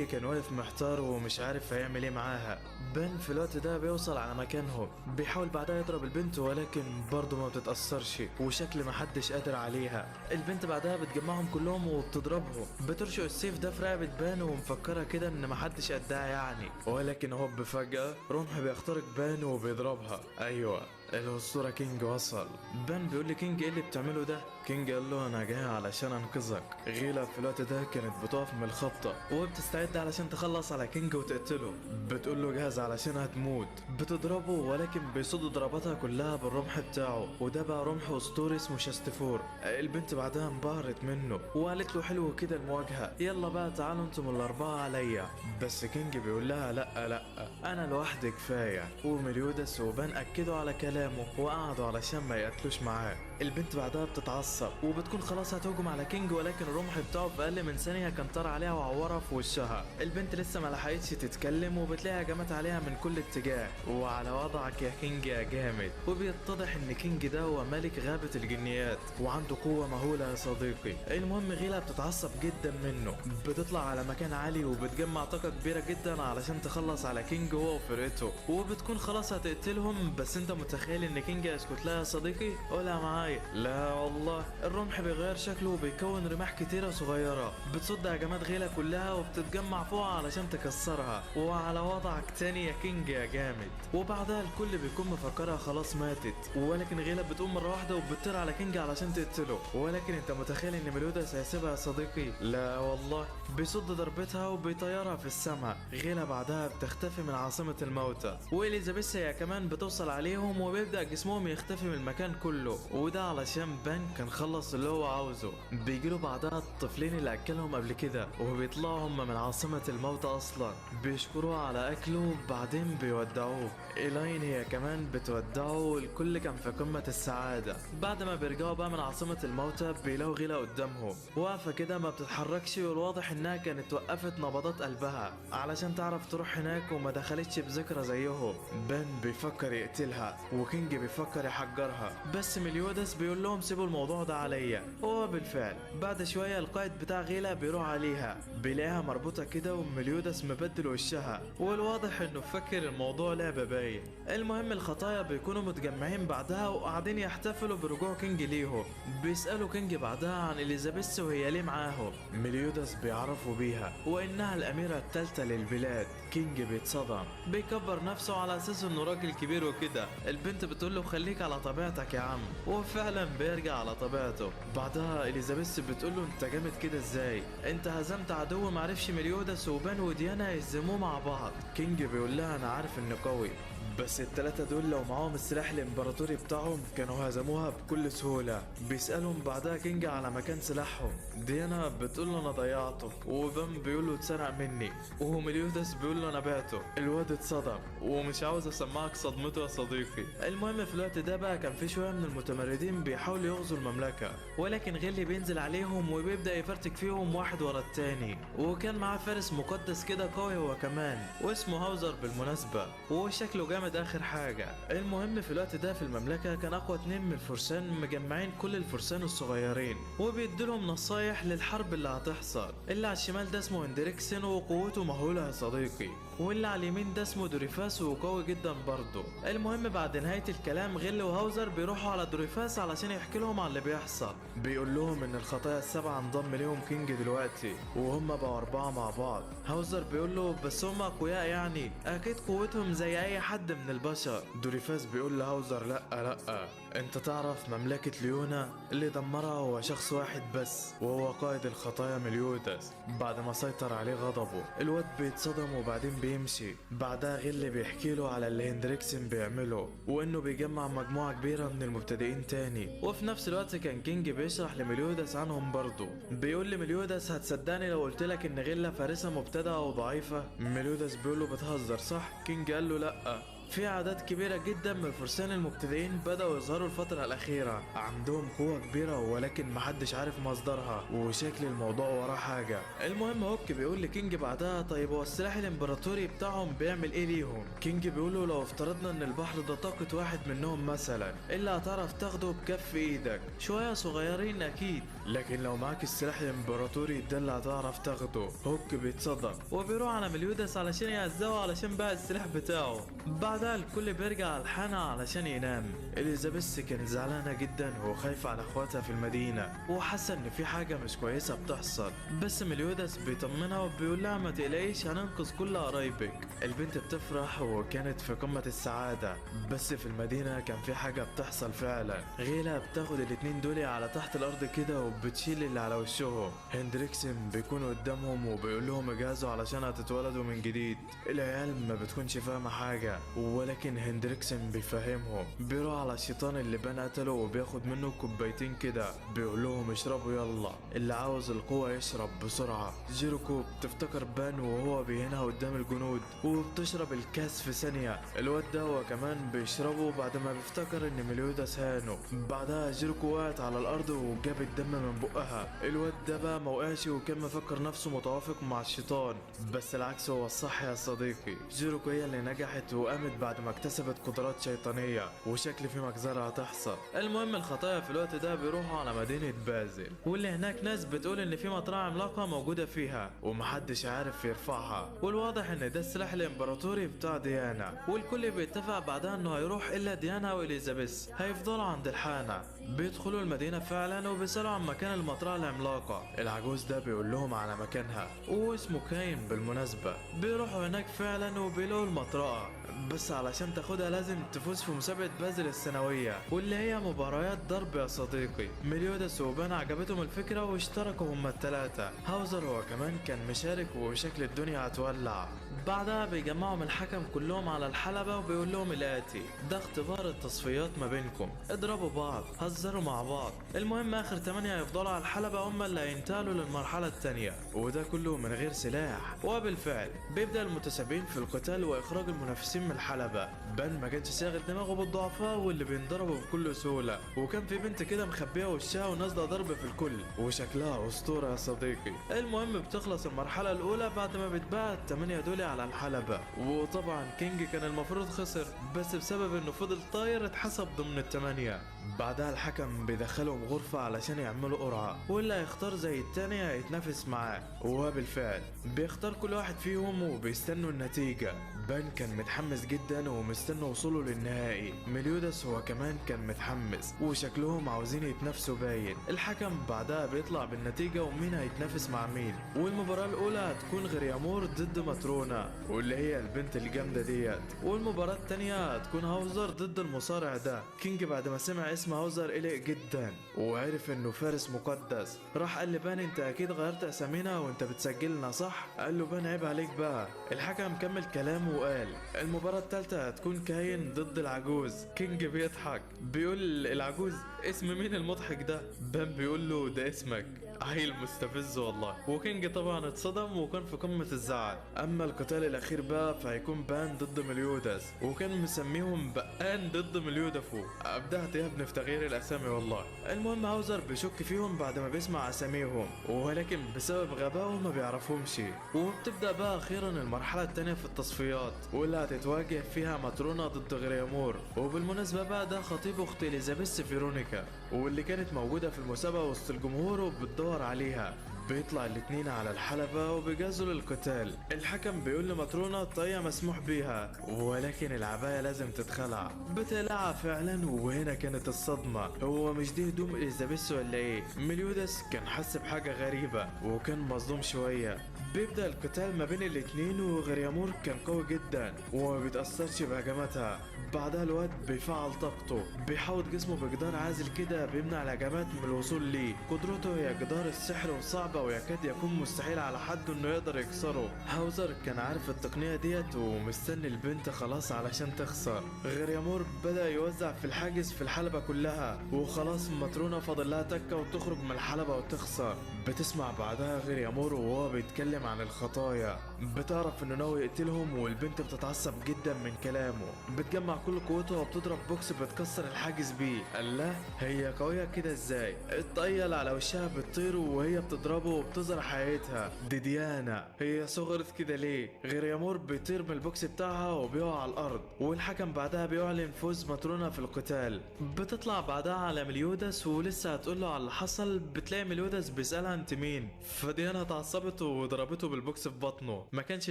كان واقف محتار ومش عارف هيعمل ايه معاها. بان في الوقت ده بيوصل على مكانهم، بيحاول بعدها يضرب البنت ولكن برضه ما بتتأثرش وشكل محدش قادر عليها. البنت بعدها بتجمعهم كلهم وبتضربهم، بترشق السيف ده في رقبة بان ومفكرة كده ان محدش قدها يعني، ولكن هوب فجأة رمح بيخترق بان وبيضربها. ايوه الاسطورة كينج وصل. بان بيقول لكينج ايه اللي بتعمله ده؟ كينج قال له انا جاي علشان انقذك. غيلا في الوقت ده كانت بتقف من الخبطة وبتستعد علشان تخلص على كينج وتقتله. بتقول له جاهز علشان هتموت. بتضربه ولكن بيصد ضرباتها كلها بالرمح بتاعه، وده بقى رمح اسطوري اسمه شاستفور. البنت بعدها انبهرت منه وقالت له حلو كده المواجهة، يلا بقى تعالوا انتم الاربعة عليا. بس كينج بيقول لها لا لا انا لوحدي كفاية. ومليودس وبان اكدوا على كلامه وقعدوا علشان ما يقتلوش معاه. البنت بعدها بتتعصب وبتكون خلاص هتهجم على كينج، ولكن الرمح بتاعه في اقل من ثانية كان طار عليها وعورها في وشها. البنت لسه ما لحقتش تتكلم وبتلاقي هجمات عليها من كل اتجاه، وعلى وضعك يا كينج يا جامد. وبيتضح ان كينج ده هو ملك غابه الجنيات وعنده قوة مهولة يا صديقي. المهم غيلا بتتعصب جدا منه، بتطلع على مكان عالي وبتجمع طاقة كبيرة جدا علشان تخلص على كينج هو وفرقته، وبتكون خلاص هتقتلهم. بس انت متخيل ان كينج هيسكت لها يا صديقي؟ قولها معايا، لا والله. الرمح بيغير شكله وبيكون رماح كتيرة صغيرة بتصد هجمات غيلا كلها وبتتجمع فوقها علشان تكسرها. وعلى وضعك تاني يا كينج يا جامد. وبعدها الكل بيكون مفكرها خلاص ماتت، ولكن غيلا بتقوم مرة واحدة وبتطير على كينج علشان تقتله. ولكن انت متخيل ان ميليوداس هيسيبها يا صديقي؟ لا والله، بيصد ضربتها وبيطيرها في السماء. غيلا بعدها بتختفي من عاصمة الموتى، واليزابيث هي كمان بتوصل عليهم وبيبدأ جسمهم يختفي من المكان كله، وده علشان بان كان خلص اللي هو عاوزه. بيجيله بعدها الطفلين اللي اكلهم قبل كده وبيطلعوا هم من عاصمة الموتى اصلا، بيشكروه على اكله وبعدين بيودعوه. إيلاين هي كمان بتودعه والكل كان في قمة السعادة. بعد ما بيرجعوا بقى من عاصمة الموتى بيلاقوا غيلا قدامهم واقفة كده ما بتتحركش، والواضح انها كانت وقفت نبضات قلبها علشان تعرف تروح هناك وما دخلتش بذكرى زيهم. بان بيفكر يقتلها وكينج بيفكر يحجرها، بس مليودس بيقول لهم سيبوا الموضوع ده عليا. وبالفعل بعد شوية القائد بتاع غيلا بيروح عليها، بيلاقيها مربوطة كده ومليودس مبدل وشها، والواضح انه فكر الموضوع لعبة باين. المهم الخطايا بيكونوا متجمعين بعدها وقاعدين يحتفلوا برجوع كينج ليهم. بيسألوا كينج بعدها عن اليزابيث وهي ليه معاهم. مليودس بيعرفوا بيها وانها الاميرة الثالثة للبلاد. كينج بيتصدم، بيكبر نفسه على اساس انه راجل كبير وكده. البنت بتقول له خليك على طبيعتك يا عم، وفعلا بيرجع على طبيعته. بعدها اليزابيث بتقول له انت جامد كده ازاي؟ انت هزمت عدو معرفش مليودس وبان وديانا يهزموه مع بعض. كينج بيقول لها انا عارف انه قوي، بس التلاتة دول لو معاهم السلاح الامبراطوري بتاعهم كانوا هزموها بكل سهولة. بيسألهم بعدها كينج على مكان سلاحهم، ديانا بتقول له انا ضيعته، وبام بيقول له اتسرق مني، ومليودس بيقول له انا بعته. الواد اتصدم ومش عاوز اسمعك صدمته يا صديقي. المهم في الوقت ده بقى كان في شوية من المتمردين بيحاولوا يغزوا المملكة، ولكن غيلي بينزل عليهم وبيبدأ يفرتك فيهم واحد ورا التاني. وكان معاه فارس مقدس كده قوي هو كمان، واسمه هاوزر بالمناسبة، وشكله جامد اخر حاجة. المهم في الوقت ده في المملكة كان اقوى 2 من الفرسان مجمعين كل الفرسان الصغيرين وبيدولهم نصايح للحرب اللي هتحصل. اللي على الشمال ده اسمه هندريكسن وقوته مهولة يا صديقي، واللي على اليمين ده اسمه دوريفاس وقوي جدا برضه. المهم بعد نهاية الكلام غيل وهاوزر بيروحوا على دوريفاس علشان يحكي لهم على اللي بيحصل. بيقول لهم ان الخطايا السبعة انضم ليهم كينج دلوقتي وهم بقوا 4 مع بعض. هاوزر بيقول له بس هم اقوياء يعني، اكيد قوتهم زي اي حد من البشر. دوريفاس بيقول لهاوزر لا لا، انت تعرف مملكة ليونا اللي دمرها هو شخص واحد بس، وهو قائد الخطايا مليودس بعد ما سيطر عليه غضبه. الواد بيتصدم وبعدين بيمشي. بعدها غيل بيحكي له على اللي هندريكسن بيعمله وانه بيجمع مجموعة كبيرة من المبتدئين تاني. وفي نفس الوقت كان كينج بيشرح لمليودس عنهم برضه. بيقول لمليودس هتصدقني لو قلت لك ان غيلا فارسة مبتدئة وضعيفة؟ مليودس بيقول له بتهزر صح؟ كينج قال له لا، في اعداد كبيرة جدا من الفرسان المبتدئين بدأوا يظهروا الفترة الأخيرة، عندهم قوة كبيرة ولكن محدش عارف مصدرها، وشكل الموضوع وراه حاجة. المهم هوك بيقول لكينج بعدها طيب هو السلاح الامبراطوري بتاعهم بيعمل ايه ليهم؟ كينج بيقول له لو افترضنا ان البحر ده طاقة واحد منهم مثلا، اللي هتعرف تاخده بكف ايدك؟ شوية صغيرين اكيد، لكن لو معاك السلاح الامبراطوري ده اللي هتعرف تاخده. هوك بيتصدم وبيروح على مليودس علشان يعزقه علشان باع السلاح بتاعه. بعدها الكل بيرجع على الحانة علشان ينام. اليزابيث كانت زعلانة جدا وخايفة على اخواتها في المدينة، وحاسة ان في حاجة مش كويسة بتحصل، بس مليودس بيطمنها وبيقول لها ما تقلقيش هننقذ كل قرايبك. البنت بتفرح وكانت في قمة السعادة. بس في المدينة كان في حاجة بتحصل فعلا، غيلة بتاخد الاتنين دول على تحت الارض كده وبتشيل اللي على وشهم. هندريكسن بيكون قدامهم وبيقول لهم اجهزوا علشان هتتولدوا من جديد. العيال ما بتكونش فاهمة حاجة، ولكن هندريكسن بيفهمهم. بيروح على الشيطان اللي بان قتله وبياخد منه كوبايتين كده، بيقول لهم اشربوا يلا، اللي عاوز القوة يشرب بسرعة. جيروكو بتفتكر بان وهو بيهنها قدام الجنود وبتشرب الكاس في ثانية. الواد ده هو كمان بيشربه بعد ما بيفتكر ان مليوداس هانه. بعدها جيروكو وقعت على الارض وجابت دم من بقها. الواد ده بقى ما وقعش وكان مفكر نفسه متوافق مع الشيطان، بس العكس هو الصح يا صديقي. جيروكو هي اللي نجحت وقامت بعد ما اكتسبت قدرات شيطانية، وشكل في مجزرة هتحصل. المهم الخطايا في الوقت ده بيروحوا على مدينة بازل، واللي هناك ناس بتقول ان في مطرقة عملاقة موجودة فيها ومحدش عارف يرفعها، والواضح ان ده السلاح الامبراطوري بتاع ديانا. والكل بيتفق بعدها انه هيروح الا ديانا واليزابيث هيفضلوا عند الحانة. بيدخلوا المدينة فعلا وبيسألوا عن مكان المطرقة العملاقة. العجوز ده بيقول لهم على مكانها واسمه كاين بالمناسبة. بيروحوا هناك فعلا وبيلاقوا المطرقة، بس علشان تاخدها لازم تفوز في مسابقة بازل السنوية واللي هي مباريات ضرب يا صديقي. مليودس وبان عجبتهم الفكرة واشتركوا هما التلاتة. هاوزر هو كمان كان مشارك وشكل الدنيا هتولع. بعدها بيجمعهم الحكم كلهم على الحلبة وبيقول لهم الآتي: ده اختبار التصفيات ما بينكم، اضربوا بعض، هزروا مع بعض، المهم اخر 8 هيفضلوا على الحلبة هم اللي هينتقلوا للمرحلة التانية، وده كله من غير سلاح. وبالفعل بيبدأ المتسابقين في القتال واخراج المنافسين من الحلبة. بان ما كانش شاغل دماغه بالضعفاء واللي بينضربوا بكل سهولة، وكان في بنت كده مخبية وشها ونازلة ضرب في الكل وشكلها اسطورة يا صديقي. المهم بتخلص المرحلة الاولى بعد ما بيتبقى ال8 دول على الحلبة، وطبعا كينج كان المفروض خسر، بس بسبب انه فضل طاير اتحسب ضمن ال8. بعدها الحكم بيدخلهم غرفة علشان يعملوا قرعة، واللي هيختار زي التاني هيتنافس معاه، وبالفعل بيختار كل واحد فيهم وبيستنوا النتيجة. بان كان متحمس جدا ومستنى وصوله للنهائي. مليودس هو كمان كان متحمس وشكلهم عاوزين يتنافسوا باين. الحكم بعدها بيطلع بالنتيجة ومين هيتنافس مع مين، والمباراة الأولى هتكون غريامور ضد ماترونا واللي هي البنت الجامدة ديت، والمباراة التانية هتكون هاوزر ضد المصارع ده. كينج بعد ما سمع اسم هاوزر قلق جدا وعرف انه فارس مقدس. راح قال لبان انت اكيد غيرت اسامينا وانت بتسجلنا صح؟ قال له بان عيب عليك بقى. الحكم كمل كلامه وقال المباراة التالتة هتكون كاين ضد العجوز. كينج بيضحك بيقول العجوز اسم مين المضحك ده؟ بان بيقول له ده اسمك. عيل مستفز والله. وكينج طبعا اتصدم وكان في قمة الزعل. اما القتال الاخير بقى فهيكون بان ضد مليودس، وكان مسميهم بقان ضد مليودفو. ابدعت يا ابني في تغيير الاسامي والله. المهم هاوزر بيشك فيهم بعد ما بيسمع اساميهم، ولكن بسبب غبائه ما بيعرفهمش. وبتبدا بقى اخيرا المرحله الثانيه في التصفيات، واللي هتتواجه فيها ماترونا ضد غريامور. وبالمناسبه بقى ده خطيب اخت اليزابيث فيرونيكا، واللي كانت موجوده في المسابقه وسط الجمهور وبتدور عليها. بيطلع الاتنين على الحلبة وبيجهزوا للقتال. الحكم بيقول لماترونا الطاقية مسموح بيها، ولكن العباية لازم تتخلع. بتقلعها فعلا، وهنا كانت الصدمة. هو مش دي هدوم اليزابيث ولا ايه؟ مليودس كان حس بحاجة غريبة وكان مصدوم شوية. بيبدأ القتال ما بين الاتنين، وغريامور كان قوي جدا وما بيتأثرش بهجماتها. بعدها الواد بيفعل طاقته، بيحوط جسمه بجدار عازل كده بيمنع الهجمات من الوصول ليه. قدرته هي جدار السحر وصعب الحلبة ويكاد يكون مستحيل على حد انه يقدر يكسره. هاوزر كان عارف التقنية ديت ومستني البنت خلاص علشان تخسر. غريامور بدأ يوزع في الحاجز في الحلبة كلها، وخلاص ماترونا فاضل لها تكة وتخرج من الحلبة وتخسر. بتسمع بعدها غريامور وهو بيتكلم عن الخطايا، بتعرف انه ناوي يقتلهم، والبنت بتتعصب جدا من كلامه، بتجمع كل قوتها وبتضرب بوكس بتكسر الحاجز بيه. الله، هي قوية كده ازاي؟ الطاقية اللي على وشها بتطير وهي بتضربه وبتظهر حقيقتها. دي ديانا، هي صغرت كده ليه؟ غريامور بيطير من البوكس بتاعها وبيقع على الارض، والحكم بعدها بيعلن فوز ماترونا في القتال. بتطلع بعدها على مليودس ولسه هتقول له على اللي حصل، بتلاقي مليودس بيسألها انت مين، فديانا اتعصبت وضربته بالبوكس في بطنه، ما كانش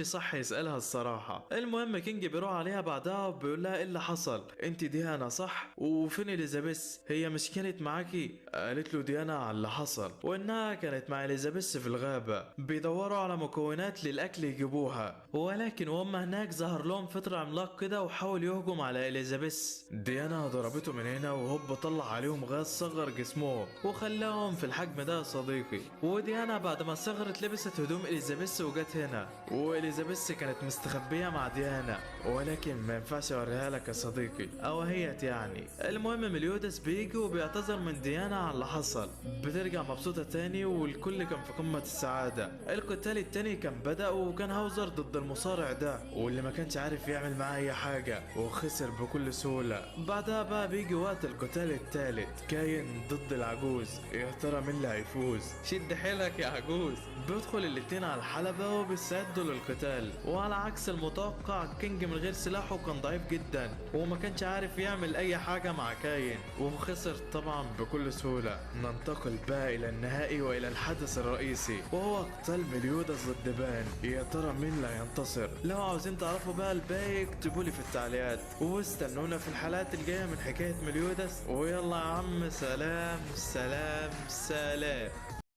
صح يسألها الصراحة. المهم كينج بيروح عليها بعدها وبيقول لها ايه اللي حصل، انت ديانا صح؟ وفين اليزابيث؟ هي مش كانت معاكي؟ قالت له ديانا على اللي حصل وانها كانت مع اليزابيث في الغابة بيدوروا على مكونات للاكل يجيبوها، ولكن وهم هناك ظهر لهم فطر عملاق كده وحاول يهجم على اليزابيث. ديانا ضربته من هنا وهوب طلع عليهم غاز صغر جسمهم وخلاهم في الحجم ده يا صديقي. وديانا بعد ما صغرت لبست هدوم اليزابيث وجت هنا، واليزابيث كانت مستخبية مع ديانا، ولكن ما ينفعش اوريها لك يا صديقي او هيت يعني. المهم مليودس بيجي وبيعتذر من ديانا على اللي حصل، بترجع مبسوطة تاني والكل كان في قمة السعادة. القتال التاني كان بدأ وكان هاوزر ضد المصارع ده واللي ما كانش عارف يعمل معاه اي حاجة وخسر بكل سهولة. بعدها بقى بيجي وقت القتال التالت، كاين ضد العجوز، يا ترى مين اللي هيفوز؟ شد حيلك يا عجوز. بيدخل الاتنين على الحلبة وبيستعدوا للقتال، وعلى عكس المتوقع كينج من غير سلاحه كان ضعيف جدا وما كانش عارف يعمل اي حاجة مع كاين وخسر طبعا بكل سهولة. ننتقل بقى الى النهائي والى الحدث الرئيسي وهو قتال مليودس ضد بان، يا ترى مين اللي هينتصر؟ لو عاوزين تعرفوا بقى الباقي اكتبوا لي في التعليقات، واستنونا في الحلقات الجاية من حكاية مليودس. ويلا يا عم، سلام سلام سلام.